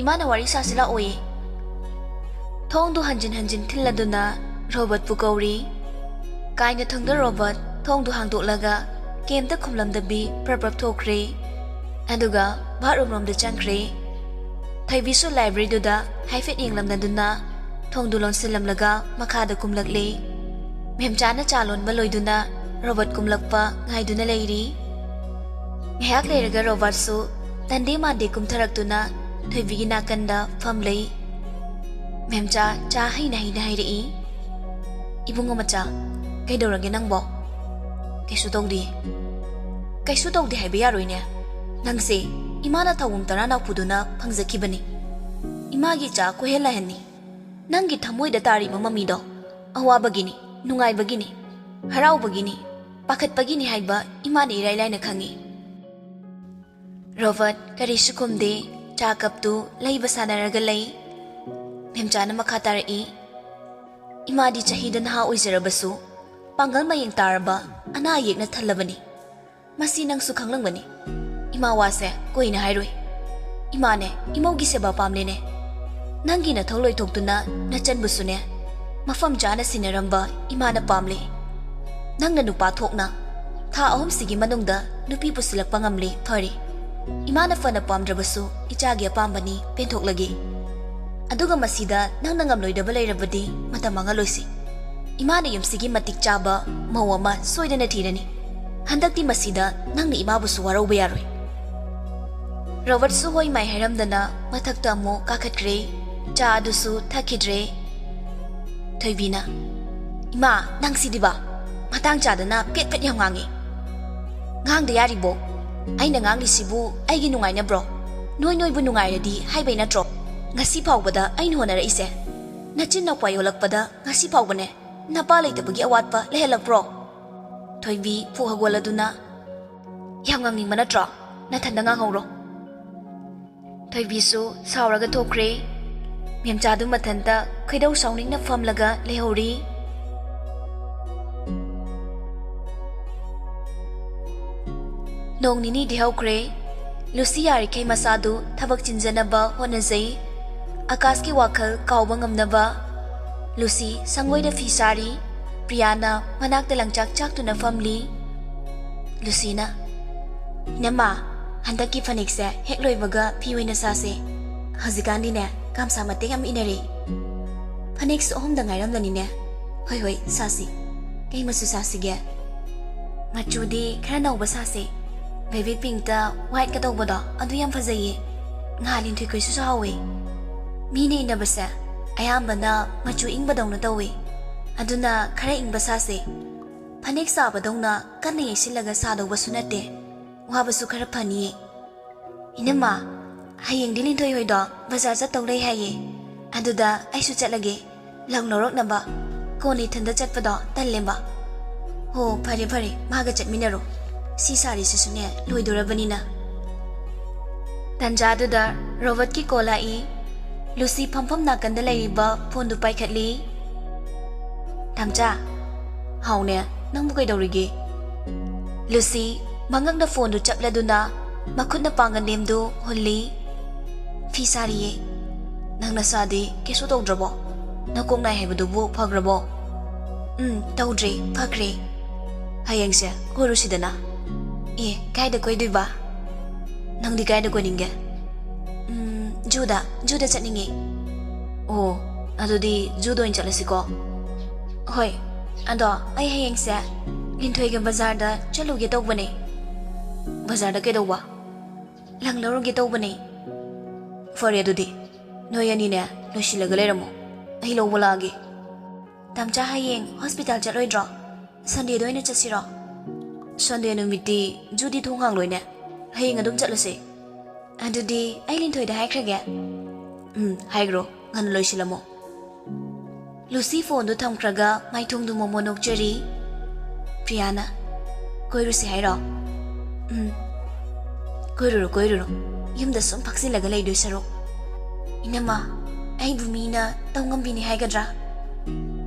ꯏꯃꯥꯅ ꯋꯥꯔꯤ ꯁꯥꯁꯤ ꯂꯥꯛꯑꯣꯌꯦ꯫ ꯊꯣꯡꯗꯨ ꯍꯟꯖꯤꯟ ꯍꯟꯖꯤꯟ ꯊꯤꯜꯂꯗꯨꯅ ꯔꯣꯕꯔꯠꯄꯨ ꯀꯧꯔꯤ꯫ ꯀꯥꯏꯅ ꯊꯪꯗ ꯔꯣꯕꯔꯠ ꯊꯣꯡꯗꯨ ꯍꯥꯡꯗꯣꯛꯂꯒ ꯀꯩꯝꯇ ꯈꯨꯝꯂꯝꯗꯕꯤ ꯄ꯭ꯔꯞ ꯄ꯭ꯔꯞ ꯊꯣꯛꯈ꯭ꯔꯦ꯫ ꯑꯗꯨꯒ ꯕꯥꯠꯔꯨꯝ ꯔꯣꯝꯗ ꯆꯪꯈ꯭ꯔꯦ꯫ ꯊꯣꯏꯕꯤꯁꯨ ꯂꯥꯏꯕ꯭ꯔꯦꯔꯤꯗꯨꯗ ꯍꯥꯏꯐꯦꯠ ꯌꯦꯡꯂꯝꯅꯗꯨꯅ ꯊꯣꯡꯗꯨ ꯂꯣꯟꯁꯤꯜꯂꯝꯂꯒ ꯃꯈꯥꯗ ꯀꯨꯝꯂꯛꯂꯦ꯫ ꯃꯦꯝꯆꯥꯅ ꯆꯥ ꯂꯣꯟꯕ ꯂꯣꯏꯗꯨꯅ ꯔꯣꯕꯔꯠ ꯀꯨꯝꯂꯛꯄ ꯉꯥꯏꯗꯨꯅ ꯂꯩꯔꯤ꯫ ꯉꯥꯏꯍꯥꯛ ꯂꯩꯔꯒ ꯔꯣꯕꯔꯠꯁꯨ ꯇꯟꯗꯦ ꯃꯥꯟꯗꯦ ꯀꯨꯝꯊꯔꯛꯇꯨꯅ ꯊꯣꯏꯕꯤꯒꯤ ꯅꯥꯀꯟꯗ ꯐꯝꯂꯩ꯫ ꯃꯦꯝꯆꯥ ꯆꯥ ꯍꯩꯅ ꯍꯩꯅ ꯍꯥꯏꯔꯛꯏ, "ꯏꯕꯨꯡꯉꯣ ꯃꯆꯥ, ꯀꯩꯗꯧꯔꯒꯦ ꯅꯪꯕꯣ?" "ꯀꯩꯁꯨ ꯇꯧꯗꯦ꯫" "ꯀꯩꯁꯨ ꯇꯧꯗꯦ ꯍꯥꯏꯕ ꯌꯥꯔꯣꯏꯅꯦ꯫ ꯅꯪꯁꯦ ꯏꯃꯥꯅ ꯊꯧꯕꯝ ꯇꯔꯥ ꯅꯥꯎꯐꯨꯗꯨꯅ ꯐꯪꯖꯈꯤꯕꯅꯤ꯫ ꯏꯃꯥꯒꯤ ꯏꯆꯥ ꯀꯣꯏꯍꯦꯜ ꯂꯥꯏꯍꯟꯅꯤ꯫ ꯅꯪꯒꯤ ꯊꯃꯣꯏꯗ ꯇꯥꯔꯤꯕ ꯃꯃꯤꯗꯣ ꯑꯋꯥꯕꯒꯤꯅꯤ, ꯅꯨꯡꯉꯥꯏꯕꯒꯤꯅꯤ, ꯍꯔꯥꯎꯕꯒꯤꯅꯤ, ꯄꯥꯈꯠꯄꯒꯤꯅꯤ ꯍꯥꯏꯕ ꯏꯃꯥꯅ ꯏꯔꯥꯏ ꯂꯥꯏꯅ ꯈꯪꯏ꯫" ꯔꯣꯕꯔꯠ ꯀꯔꯤꯁꯨ ꯈꯨꯝꯗꯦ꯫ ꯆꯥ ꯀꯞꯇꯨ ꯂꯩꯕ ꯁꯥꯟꯅꯔꯒ ꯂꯩ꯫ ꯃꯦꯝꯆꯥꯅ ꯃꯈꯥ ꯇꯥꯔꯛꯏ, "ꯏꯃꯥꯗꯤ ꯆꯍꯤꯗ ꯅꯍꯥ ꯑꯣꯏꯖꯔꯕꯁꯨ ꯄꯥꯡꯒꯜ ꯃꯌꯦꯡ ꯇꯥꯔꯕ ꯑꯅꯥ ꯑꯌꯦꯛꯅ ꯊꯜꯂꯕꯅꯤ꯫ ꯃꯁꯤ ꯅꯪꯁꯨ ꯈꯪꯂꯝꯒꯅꯤ꯫ ꯏꯃꯥ ꯋꯥꯁꯦ ꯀꯨꯏꯅ ꯍꯥꯏꯔꯣꯏ꯫ ꯏꯃꯥꯅꯦ, ꯏꯃꯧꯒꯤ ꯁꯦꯕꯥ ꯄꯥꯝꯂꯦꯅꯦ꯫ ꯅꯪꯒꯤ ꯅꯊꯧ ꯂꯣꯏꯊꯣꯛꯇꯨꯅ ꯅꯆꯟꯕꯨꯁꯨꯅꯦ ꯃꯐꯝ ꯆꯥꯅ ꯁꯤꯟꯅꯔꯝꯕ ꯏꯃꯥꯅ ꯄꯥꯝꯂꯦ꯫ ꯅꯪꯅ ꯅꯨꯄꯥ ꯊꯣꯛꯅ ꯊꯥ ꯑꯍꯨꯝꯁꯤꯒꯤ ꯃꯅꯨꯡꯗ ꯅꯨꯄꯤ ꯄꯨꯁꯤꯜꯂꯛꯄ ꯉꯝꯂꯦ, ꯐꯔꯦ꯫ ꯏꯃꯥꯅ ꯐꯅ ꯄꯥꯝꯗ꯭ꯔꯕꯁꯨ ꯏꯆꯥꯒꯤ ꯑꯄꯥꯝꯕꯅꯤ, ꯄꯦꯟꯊꯣꯛꯂꯒꯦ꯫ ꯑꯗꯨꯒ ꯃꯁꯤꯗ ꯅꯪꯅ ꯉꯝꯂꯣꯏꯗꯕ ꯂꯩꯔꯕꯗꯤ ꯃꯇꯝ ꯃꯥꯡꯍꯜꯂꯣꯏꯁꯤ꯫ ꯏꯃꯥꯅ ꯌꯨꯝꯁꯤꯒꯤ ꯃꯇꯤꯛ ꯆꯥꯕ ꯃꯧ ꯑꯃ ꯁꯣꯏꯗꯅ ꯊꯤꯔꯅꯤ꯫ ꯍꯟꯗꯛꯇꯤ ꯃꯁꯤꯗ ꯅꯪꯅ ꯏꯃꯥꯕꯨꯁꯨ ꯋꯥꯔꯧꯕ ꯌꯥꯔꯣꯏ꯫" ꯔꯣꯕꯔꯠꯁꯨ ꯍꯣꯏ ꯃꯥꯏ ꯍꯥꯏꯔꯝꯗꯅ ꯃꯊꯛꯇ ꯑꯃꯨꯛ ꯀꯥꯈꯠꯈ꯭ꯔꯦ꯫ ꯆꯥ ꯑꯗꯨꯁꯨ ꯊꯛꯈꯤꯗ꯭ꯔꯦ꯫ ꯊꯣꯏꯕꯤꯅ, "ꯏꯃꯥ, ꯅꯪ ꯁꯤꯗꯤꯕ? ꯃꯇꯥꯡ ꯆꯥꯗꯅ ꯄꯦꯠ ꯄꯦꯠ ꯌꯥꯝ ꯉꯥꯡꯉꯤ꯫ ꯉꯥꯡꯗ ꯌꯥꯔꯤꯕꯣ? ꯑꯩꯅ ꯉꯥꯡꯂꯤꯁꯤꯕꯨ ꯑꯩꯒꯤ ꯅꯨꯡꯉꯥꯏꯅꯕ꯭ꯔꯣ? ꯅꯣꯏ ꯅꯣꯏꯕꯨ ꯅꯨꯡꯉꯥꯏꯔꯗꯤ ꯍꯥꯏꯕꯩ ꯅꯠꯇ꯭ꯔꯣ ꯉꯁꯤ ꯐꯥꯎꯕꯗ ꯑꯩꯅ ꯍꯣꯠꯅꯔꯛꯏꯁꯦ? ꯅꯆꯤꯟ ꯅꯄꯥ ꯌꯣꯜꯂꯛꯄꯗ ꯉꯁꯤ ꯐꯥꯎꯕꯅꯦ ꯅꯄꯥ ꯂꯩꯇꯕꯒꯤ ꯑꯋꯥꯠꯄ ꯂꯩꯍꯜꯂꯛꯄ꯭ꯔꯣ?" ꯊꯣꯏꯕꯤ ꯄꯨꯛ ꯍꯧꯒꯠꯂꯗꯨꯅ, "ꯌꯥꯝ ꯉꯥꯡꯅꯤꯡꯕ ꯅꯠꯇ꯭ꯔꯣ? ꯅꯊꯟꯗ ꯉꯥꯡꯍꯧꯔꯣ꯫" ꯊꯣꯏꯕꯤꯁꯨ ꯁꯥꯎꯔꯒ ꯊꯣꯛꯈ꯭ꯔꯦ꯫ ꯃꯦꯝꯆꯥꯗꯨ ꯃꯊꯟꯇ ꯈꯣꯏꯗꯧ ꯁꯥꯎꯅꯤꯡꯅ ꯐꯝꯂꯒ ꯂꯩꯍꯧꯔꯤ꯫ ꯅꯣꯡ ꯅꯤꯅꯤꯗꯤ ꯍꯧꯈ꯭ꯔꯦ꯫ ꯂꯨꯁꯤ ꯌꯥꯔꯤꯈꯩ ꯃꯁꯥꯗꯨ ꯊꯕꯛ ꯆꯤꯟꯖꯅꯕ ꯍꯣꯠꯅꯖꯩ꯫ ꯑꯀꯥꯁꯀꯤ ꯋꯥꯈꯜ ꯀꯥꯎꯕ ꯉꯝꯅꯕ ꯂꯨꯁꯤ ꯁꯪꯒꯣꯏꯗ ꯐꯤ ꯁꯥꯔꯤ꯫ ꯄ꯭ꯔꯤꯌꯥꯅ ꯃꯅꯥꯛꯇ ꯂꯪꯆꯥꯛ ꯆꯥꯛꯇꯨꯅ ꯐꯝꯂꯤ꯫ ꯂꯨꯁꯤꯅ, "ꯏꯅꯝꯃ, ꯍꯟꯗꯛꯀꯤ ꯐꯅꯦꯛꯁꯦ ꯍꯦꯛ ꯂꯣꯏꯕꯒ ꯐꯤ ꯑꯣꯏꯅ ꯁꯥꯁꯦ꯫ ꯍꯧꯖꯤꯛꯀꯥꯟꯗꯤꯅꯦ ꯀꯥꯝꯁꯥ ꯃꯇꯦꯛ ꯌꯥꯝ ꯏꯟꯅꯔꯦ꯫ ꯐꯅꯦꯛꯁꯨ ꯑꯍꯨꯝꯗ ꯉꯥꯏꯔꯝꯂꯅꯤꯅꯦ꯫ ꯍꯣꯏ ꯍꯣꯏ, ꯁꯥꯁꯤ꯫ ꯀꯩ ꯃꯆꯨ ꯁꯥꯁꯤꯒꯦ?" "ꯃꯆꯨꯗꯤ ꯈꯔ ꯅꯧꯕ ꯁꯥꯁꯦ꯫ ꯕꯦꯕꯤ ꯄꯤꯡꯛꯇ ꯋꯥꯏꯠꯀ ꯇꯧꯕꯗꯣ ꯑꯗꯨ ꯌꯥꯝ ꯐꯖꯩꯌꯦ꯫ ꯉꯍꯥꯟ ꯂꯤꯟꯊꯣꯏꯈꯣꯏꯁꯨ ꯁꯥꯍꯧꯋꯦ꯫ ꯃꯤꯅ ꯏꯟꯅꯕꯁꯦ ꯑꯌꯥꯝꯕꯅ ꯃꯆꯨ ꯏꯪꯕꯗꯧꯅ ꯇꯧꯋꯦ꯫ ꯑꯗꯨꯅ ꯈꯔ ꯏꯪꯕ ꯁꯥꯁꯦ꯫ ꯐꯅꯦꯛ ꯁꯥꯕꯗꯧꯅ ꯀꯟꯅ ꯌꯩꯁꯤꯜꯂꯒ ꯁꯥꯗꯧꯕꯁꯨ ꯅꯠꯇꯦ꯫ ꯋꯥꯕꯁꯨ ꯈꯔ ꯐꯅꯤꯌꯦ꯫ ꯏꯅꯝꯃ, ꯍꯌꯦꯡꯗꯤ ꯂꯤꯟꯊꯣꯏ ꯍꯣꯏꯗꯣ ꯕꯖꯥꯔ ꯆꯠꯇꯧ ꯂꯩ ꯍꯥꯏꯌꯦ꯫ ꯑꯗꯨꯗ ꯑꯩꯁꯨ ꯆꯠꯂꯒꯦ꯫ ꯂꯪ ꯂꯧꯔꯛꯅꯕ꯫ ꯀꯣꯟꯅ ꯏꯊꯟꯗ ꯆꯠꯄꯗꯣ ꯇꯜꯂꯦꯕ꯫ ꯍꯣ, ꯐꯔꯦ ꯐꯔꯦ, ꯃꯥꯒ ꯆꯠꯃꯤꯟꯅꯔꯣ꯫ ꯁꯤ ꯁꯥꯔꯤꯁꯤꯁꯨꯅꯦ ꯂꯣꯏꯗꯣꯔꯕꯅꯤꯅ꯫" ꯇꯟꯖꯥꯗꯨꯗ ꯔꯣꯕꯔꯠꯀꯤ ꯀꯣꯜ ꯂꯥꯛꯏ꯫ ꯂꯨꯁꯤ ꯐꯝꯐꯝ ꯅꯥꯀꯟꯗ ꯂꯩꯔꯤꯕ ꯐꯣꯟꯗꯨ ꯄꯥꯏꯈꯠꯂꯤ꯫ "ꯇꯥꯝꯆꯥ꯫" "ꯍꯥꯎꯅꯦ, ꯅꯪꯕꯨ ꯀꯩꯗꯧꯔꯤꯒꯦ?" ꯂꯨꯁꯤ ꯃꯉꯛꯅ ꯐꯣꯟꯗꯨ ꯆꯞꯂꯗꯨꯅ ꯃꯈꯨꯠꯅ ꯄꯥꯡꯒꯜ ꯂꯦꯝꯗꯨ ꯍꯨꯜꯂꯤ꯫ "ꯐꯤ ꯁꯥꯔꯤꯌꯦ꯫" "ꯅꯪ ꯅꯁꯥꯗꯤ ꯀꯩꯁꯨ ꯇꯧꯗ꯭ꯔꯕꯣ? ꯅꯀꯣꯛ ꯅꯥꯏ ꯍꯥꯏꯕꯗꯨꯕꯨ ꯐꯈ꯭ꯔꯕꯣ?" "ꯎꯝ, ꯇꯧꯗ꯭ꯔꯦ, ꯐꯈ꯭ꯔꯦ꯫" "ꯍꯌꯦꯡꯁꯦ ꯀꯣꯏꯔꯨꯁꯤꯗꯅ꯫" "ꯑꯦ, ꯀꯥꯏꯗ ꯀꯣꯏꯗꯣꯏꯕ?" "ꯅꯪꯗꯤ ꯀꯥꯏꯗ ꯀꯣꯏꯅꯤꯡꯒꯦ?" "ꯎꯝ, ꯖꯨꯗ, ꯖꯨꯗ ꯆꯠꯅꯤꯡꯉꯦ꯫" "ꯑꯣ, ꯑꯗꯨꯗꯤ ꯖꯨꯗ ꯑꯣꯏꯅ ꯆꯠꯂꯁꯤꯀꯣ꯫" "ꯍꯣꯏ, ꯑꯗꯣ ꯑꯩ ꯍꯌꯦꯡꯁꯦ ꯂꯤꯟꯊꯣꯏꯒ ꯕꯖꯥꯔꯗ ꯆꯠꯂꯨꯒꯦ ꯇꯧꯕꯅꯦ꯫" "ꯕꯖꯥꯔꯗ ꯀꯩꯗꯧꯕ?" "ꯂꯪ ꯂꯧꯔꯨꯒꯦ ꯇꯧꯕꯅꯦ꯫" "ꯐꯔꯦ ꯑꯗꯨꯗꯤ, ꯅꯣꯏ ꯑꯅꯤꯅꯦ ꯂꯣꯏꯁꯤꯜꯂꯒ ꯂꯩꯔꯝꯃꯣ, ꯑꯩ ꯂꯧꯕ ꯂꯥꯛꯑꯒꯦ꯫" "ꯇꯥꯝꯆꯥ ꯍꯌꯦꯡ ꯍꯣꯁꯄꯤꯇꯥꯜ ꯆꯠꯂꯣꯏꯗ꯭ꯔꯣ? ꯁꯟꯗꯦꯗ ꯑꯣꯏꯅ ꯆꯠꯁꯤꯔꯣ?" "ꯁꯟꯗꯦ ꯅꯨꯃꯤꯠꯇꯤ ꯖꯨꯗꯤ ꯊꯣꯡ ꯍꯥꯡꯂꯣꯏꯅꯦ, ꯍꯌꯦꯡ ꯑꯗꯨꯝ ꯆꯠꯂꯁꯦ꯫" "ꯑꯗꯨꯗꯤ ꯑꯩ ꯂꯤꯟꯊꯣꯏꯗ ꯍꯥꯏꯈ꯭ꯔꯒꯦ꯫" "ꯎꯝ, ꯍꯥꯏꯈ꯭ꯔꯣ, ꯉꯟꯅ ꯂꯣꯏꯁꯤꯜꯂꯝꯃꯣ꯫" ꯂꯨꯁꯤ ꯐꯣꯟꯗꯨ ꯊꯝꯈ꯭ꯔꯒ ꯃꯥꯏꯊꯣꯡꯗꯨ ꯃꯣꯃꯣ ꯅꯣꯛꯆꯔꯤ꯫ ꯄ꯭ꯔꯤꯌꯥꯅ, "ꯀꯣꯏꯔꯨꯁꯤ ꯍꯥꯏꯔꯣ?" "ꯎꯝ, ꯀꯣꯏꯔꯨꯔꯣ, ꯀꯣꯏꯔꯨꯔꯣ, ꯌꯨꯝꯗ ꯁꯨꯝ ꯐꯛꯆꯤꯜꯂꯒ ꯂꯩꯗꯣꯏ ꯁꯔꯨꯛ꯫" "ꯏꯅꯝꯃ, ꯑꯩꯕꯨ ꯃꯤꯅ ꯇꯧ ꯉꯝꯕꯤꯅꯤ ꯍꯥꯏꯒꯗ꯭ꯔꯥ?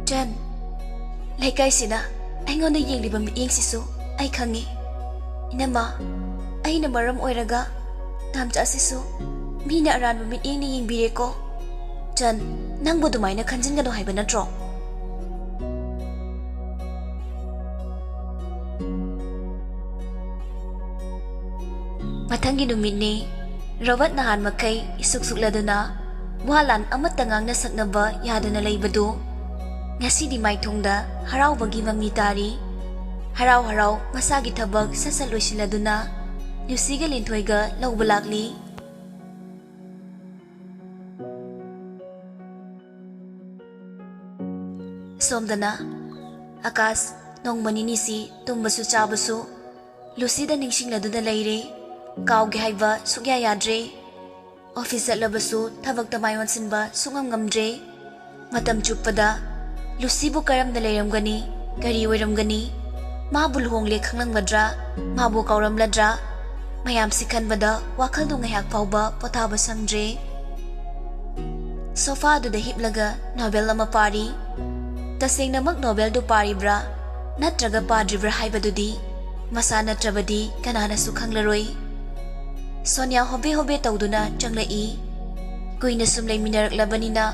ꯆꯟ, ꯂꯩꯀꯥꯏꯁꯤꯅ ꯑꯩꯉꯣꯟꯗ ꯌꯦꯡꯂꯤꯕ ꯃꯤꯠꯌꯦꯡꯁꯤꯁꯨ ꯑꯩ ꯈꯪꯉꯤ꯫ ꯏꯅꯝꯃ, ꯑꯩꯅ ꯃꯔꯝ ꯑꯣꯏꯔꯒ ꯇꯥꯝꯆꯥꯁꯤꯁꯨ ꯃꯤꯅ ꯑꯔꯥꯟꯕ ꯃꯤꯠꯌꯦꯡꯅ ꯌꯦꯡꯕꯤꯔꯦꯀꯣ꯫ ꯆꯟ, ꯅꯪꯕꯨ ꯑꯗꯨꯃꯥꯏꯅ ꯈꯟꯖꯤꯟꯒꯅꯨ ꯍꯥꯏꯕ ꯅꯠꯇ꯭ꯔꯣ? ꯃꯊꯪꯒꯤ ꯅꯨꯃꯤꯠꯅꯤ꯫ ꯔꯣꯕꯔꯠ ꯅꯍꯥꯟ ꯃꯈꯩ ꯏꯁꯨꯛ ꯁꯨꯛꯂꯗꯨꯅ ꯋꯥ ꯂꯥꯟ ꯑꯃꯠꯇ ꯉꯥꯡꯅ ꯁꯛꯅꯕ ꯌꯥꯗꯅ ꯂꯩꯕꯗꯨ ꯉꯁꯤꯗꯤ ꯃꯥꯏꯊꯣꯡꯗ ꯍꯔꯥꯎꯕꯒꯤ ꯃꯃꯤ ꯇꯥꯔꯤ꯫ ꯍꯔꯥꯎ ꯍꯔꯥꯎ ꯃꯁꯥꯒꯤ ꯊꯕꯛ ꯁꯠ ꯁꯠ ꯂꯣꯏꯁꯤꯜꯂꯗꯨꯅ ꯂꯨꯁꯤꯒ ꯂꯤꯟꯊꯣꯏꯒ ꯂꯧꯕ ꯂꯥꯛꯂꯤ꯫ ꯁꯣꯝꯗꯅ ꯑꯀꯥꯁ ꯅꯣꯡꯃ ꯅꯤꯅꯤꯁꯤ ꯇꯨꯝꯕꯁꯨ ꯆꯥꯕꯁꯨ ꯂꯨꯁꯤꯗ ꯅꯤꯡꯁꯤꯡꯂꯗꯨꯅ ꯂꯩꯔꯦ꯫ ꯀꯥꯎꯒꯦ ꯍꯥꯏꯕ ꯁꯨꯛꯌꯥ ꯌꯥꯗ꯭ꯔꯦ꯫ ꯑꯣꯐꯤꯁ ꯆꯠꯂꯕꯁꯨ ꯊꯕꯛꯇ ꯃꯥꯏ ꯑꯣꯟꯁꯤꯟꯕ ꯁꯨꯡꯉꯝ ꯉꯝꯗ꯭ꯔꯦ꯫ ꯃꯇꯝ ꯆꯨꯞꯄꯗ ꯂꯨꯁꯤꯕꯨ ꯀꯔꯝꯅ ꯂꯩꯔꯝꯒꯅꯤ? ꯀꯔꯤ ꯑꯣꯏꯔꯝꯒꯅꯤ? ꯃꯥꯕꯨ ꯂꯨꯍꯣꯡꯂꯦ ꯈꯪꯂꯝꯒꯗ꯭ꯔꯥ? ꯃꯥꯕꯨ ꯀꯥꯎꯔꯝꯂꯗ꯭ꯔꯥ? ꯃꯌꯥꯝꯁꯤ ꯈꯟꯕꯗ ꯋꯥꯈꯜꯗꯨ ꯉꯥꯏꯍꯥꯛ ꯐꯥꯎꯕ ꯄꯣꯊꯥꯕ ꯁꯪꯗ꯭ꯔꯦ꯫ ꯁꯣꯐꯥꯗꯨꯗ ꯍꯤꯞꯂꯒ ꯅꯣꯚꯦꯜ ꯑꯃ ꯄꯥꯔꯤ꯫ ꯇꯁꯦꯡꯅꯃꯛ ꯅꯣꯚꯦꯜꯗꯨ ꯄꯥꯔꯤꯕ꯭ꯔꯥ ꯅꯠꯇ꯭ꯔꯒ ꯄꯥꯗ꯭ꯔꯤꯕ꯭ꯔꯥ ꯍꯥꯏꯕꯗꯨꯗꯤ ꯃꯁꯥ ꯅꯠꯇ꯭ꯔꯕꯗꯤ ꯀꯅꯥꯅꯁꯨ ꯈꯪꯂꯔꯣꯏ꯫ ꯁꯣꯅꯤꯌꯥ ꯍꯣꯕꯦ ꯍꯣꯕꯦ ꯇꯧꯗꯨꯅ ꯆꯪꯂꯛꯏ꯫ ꯀꯨꯏꯅ ꯁꯨꯝ ꯂꯩꯃꯤꯟꯅꯔꯛꯂꯕꯅꯤꯅ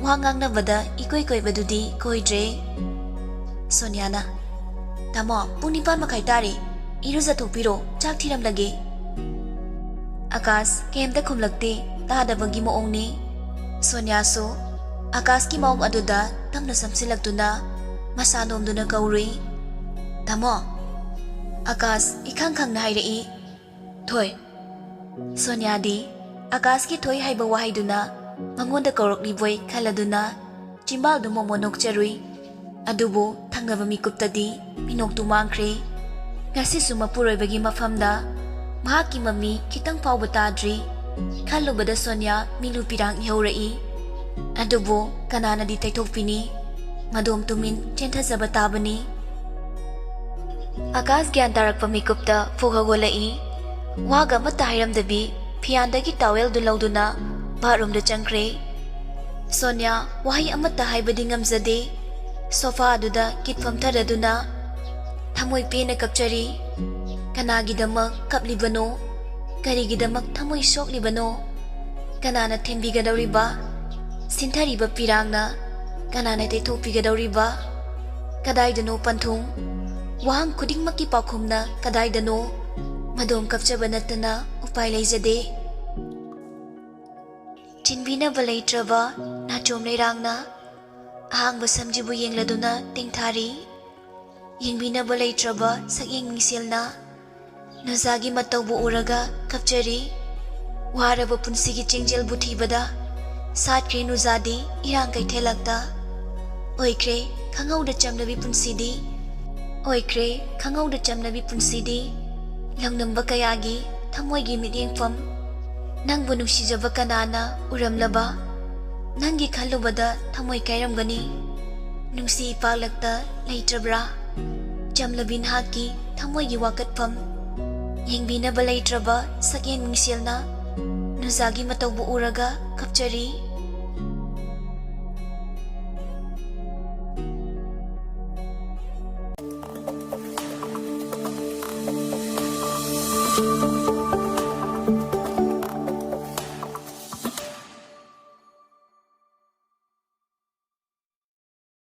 ꯋꯥ ꯉꯥꯡꯅꯕꯗ ꯏꯀꯣꯏ ꯀꯣꯏꯕꯗꯨꯗꯤ ꯀꯣꯏꯗ꯭ꯔꯦ꯫ ꯁꯣꯅꯤꯌꯥꯅ, "ꯇꯥꯃꯣ, ꯄꯨꯡ ꯅꯤꯄꯥꯟ ꯃꯈꯥꯏ ꯇꯥꯔꯦ꯫ ꯏꯔꯨꯖꯊꯣꯛꯄꯤꯔꯣ, ꯆꯥꯛ ꯊꯤꯔꯝꯂꯒꯦ꯫" ꯑꯀꯥꯁ ꯀꯩꯝꯇ ꯈꯨꯝꯂꯛꯇꯦ, ꯇꯥꯗꯕꯒꯤ ꯃꯑꯣꯡꯅꯤ꯫ ꯁꯣꯅꯤꯌꯥꯁꯨ ꯑꯀꯥꯁꯀꯤ ꯃꯑꯣꯡ ꯑꯗꯨꯗ ꯇꯞꯅ ꯆꯪꯁꯤꯜꯂꯛꯇꯨꯅ ꯃꯁꯥ ꯅꯣꯝꯗꯨꯅ ꯀꯧꯔꯨꯏ, "ꯇꯥꯃꯣ!" ꯑꯀꯥꯁ ꯏꯈꯪ ꯈꯪꯅ ꯍꯥꯏꯔꯛꯏ, "ꯊꯣꯏ꯫" ꯁꯣꯅꯤꯌꯥꯗꯤ ꯑꯀꯥꯁꯀꯤ "ꯊꯣꯏ" ꯍꯥꯏꯕ ꯋꯥꯍꯩꯗꯨꯅ ꯃꯉꯣꯟꯗ ꯀꯧꯔꯛꯂꯤꯕꯣꯏ ꯈꯜꯂꯗꯨꯅ ꯆꯤꯝꯕꯥꯜꯗꯨ ꯃꯣꯃꯣ ꯅꯣꯛꯆꯔꯨꯏ꯫ ꯑꯗꯨꯕꯨ ꯊꯪꯅꯕ ꯃꯤꯀꯨꯞꯇꯗꯤ ꯃꯤꯅꯣꯛꯇꯨ ꯃꯥꯡꯈ꯭ꯔꯦ꯫ ꯉꯁꯤꯁꯨ ꯃꯄꯨꯔꯣꯏꯕꯒꯤ ꯃꯐꯝꯗ ꯃꯍꯥꯛꯀꯤ ꯃꯃꯤ ꯈꯤꯇꯪ ꯐꯥꯎꯕ ꯇꯥꯗ꯭ꯔꯤ꯫ ꯈꯜꯂꯨꯕꯗ ꯁꯣꯅꯤꯌꯥ ꯃꯤꯂꯨ ꯄꯤꯔꯥꯡ ꯏꯍꯧꯔꯛꯏ꯫ ꯑꯗꯨꯕꯨ ꯀꯅꯥꯅꯗꯤ ꯇꯩꯊꯣꯛꯄꯤꯅꯤ? ꯃꯗꯣꯝ ꯇꯨꯃꯤꯟ ꯆꯦꯟꯊꯖꯕ ꯇꯥꯕꯅꯤ꯫ ꯑꯀꯥꯁ ꯒ꯭ꯌꯥꯟ ꯇꯥꯔꯛꯄ ꯃꯤꯀꯨꯞꯇ ꯐꯨꯛ ꯍꯧꯒꯠꯂꯛꯏ꯫ ꯋꯥꯒ ꯑꯃꯠꯇ ꯍꯥꯏꯔꯝꯗꯕꯤ ꯐꯤꯌꯥꯟꯗꯒꯤ ꯇꯥꯋꯦꯜꯗꯨ ꯂꯧꯗꯨꯅ ꯕꯥꯠꯔꯨꯝꯗ ꯆꯪꯈ꯭ꯔꯦ꯫ ꯁꯣꯅꯤꯌꯥ ꯋꯥꯍꯩ ꯑꯃꯠꯇ ꯍꯥꯏꯕꯗꯤ ꯉꯝꯖꯗꯦ꯫ ꯁꯣꯐꯥ ꯑꯗꯨꯗ ꯀꯤꯠ ꯐꯝꯊꯔꯗꯨꯅ ꯊꯃꯣꯏ ꯄꯦꯟꯅ ꯀꯞꯆꯔꯤ꯫ ꯀꯅꯥꯒꯤꯗꯃꯛ ꯀꯞꯂꯤꯕꯅꯣ? ꯀꯔꯤꯒꯤꯗꯃꯛ ꯊꯃꯣꯏ ꯁꯣꯛꯂꯤꯕꯅꯣ? ꯀꯅꯥꯅ ꯊꯦꯝꯕꯤꯒꯗꯧꯔꯤꯕ? ꯁꯤꯟꯊꯔꯤꯕ ꯄꯤꯔꯥꯡꯅ ꯀꯅꯥꯅ ꯇꯩꯊꯣꯛꯄꯤꯒꯗꯧꯔꯤꯕ? ꯀꯗꯥꯏꯗꯅꯣ ꯄꯟꯊꯨꯡ? ꯋꯥꯍꯪ ꯈꯨꯗꯤꯡꯃꯛꯀꯤ ꯄꯥꯎꯈꯨꯝꯅ ꯀꯗꯥꯏꯗꯅꯣ? ꯃꯗꯣꯝ ꯀꯞꯆꯕ ꯅꯠꯇꯅ ꯎꯄꯥꯏ ꯂꯩꯖꯗꯦ꯫ ꯆꯤꯟꯕꯤꯅꯕ ꯂꯩꯇ꯭ꯔꯕ ꯅꯥꯆꯣꯝ ꯂꯩꯔꯥꯡꯅ ꯑꯍꯥꯡꯕ ꯁꯝꯖꯤꯕꯨ ꯌꯦꯡꯂꯗꯨꯅ ꯇꯦꯡꯊꯥꯔꯤ꯫ ꯌꯦꯡꯕꯤꯅꯕ ꯂꯩꯇ꯭ꯔꯕ ꯁꯛꯌꯦꯡ ꯃꯤꯡꯁꯦꯜꯅ ꯅꯨꯖꯥꯒꯤ ꯃꯇꯧꯕꯨ ꯎꯔꯒ ꯀꯞꯆꯔꯤ꯫ ꯋꯥꯔꯕ ꯄꯨꯟꯁꯤꯒꯤ ꯆꯦꯡꯖꯦꯜꯕꯨ ꯊꯤꯕꯗ ꯁꯥꯠꯈ꯭ꯔꯦ ꯅꯨꯖꯥꯗꯤ ꯏꯔꯥꯡ ꯀꯩꯊꯦꯜꯂꯛꯇ꯫ ꯑꯣꯏꯈ꯭ꯔꯦ ꯈꯪꯍꯧꯗ ꯆꯝꯂꯕꯤ ꯄꯨꯟꯁꯤꯗꯤ, ꯑꯣꯏꯈ꯭ꯔꯦ ꯈꯪꯍꯧꯗ ꯆꯝꯂꯕꯤ ꯄꯨꯟꯁꯤꯗꯤ꯫ ꯂꯧꯅꯝꯕ ꯀꯌꯥꯒꯤ ꯊꯃꯣꯏꯒꯤ ꯃꯤꯠꯌꯦꯡꯐꯝ꯫ ꯅꯪꯕꯨ ꯅꯨꯡꯁꯤꯖꯕ ꯀꯅꯥꯅ ꯎꯔꯝꯂꯕ? ꯅꯪꯒꯤ ꯈꯜꯂꯨꯕꯗ ꯊꯃꯣꯏ ꯀꯥꯏꯔꯝꯒꯅꯤ꯫ ꯅꯨꯡꯁꯤ ꯏꯄꯥꯛꯂꯛꯇ ꯂꯩꯇ꯭ꯔꯕ꯭ꯔꯥ? ꯆꯝꯂꯕꯤ ꯅꯍꯥꯛꯀꯤ ꯊꯃꯣꯏꯒꯤ ꯋꯥꯀꯠꯐꯝ꯫ ꯌꯦꯡꯕꯤꯅꯕ ꯂꯩꯇ꯭ꯔꯕ ꯁꯛꯌꯦꯡ ꯃꯤꯡꯁꯦꯜꯅ ꯅꯨꯖꯥꯒꯤ ꯃꯇꯧꯕꯨ ꯎꯔꯒ ꯀꯞꯆꯔꯤ꯫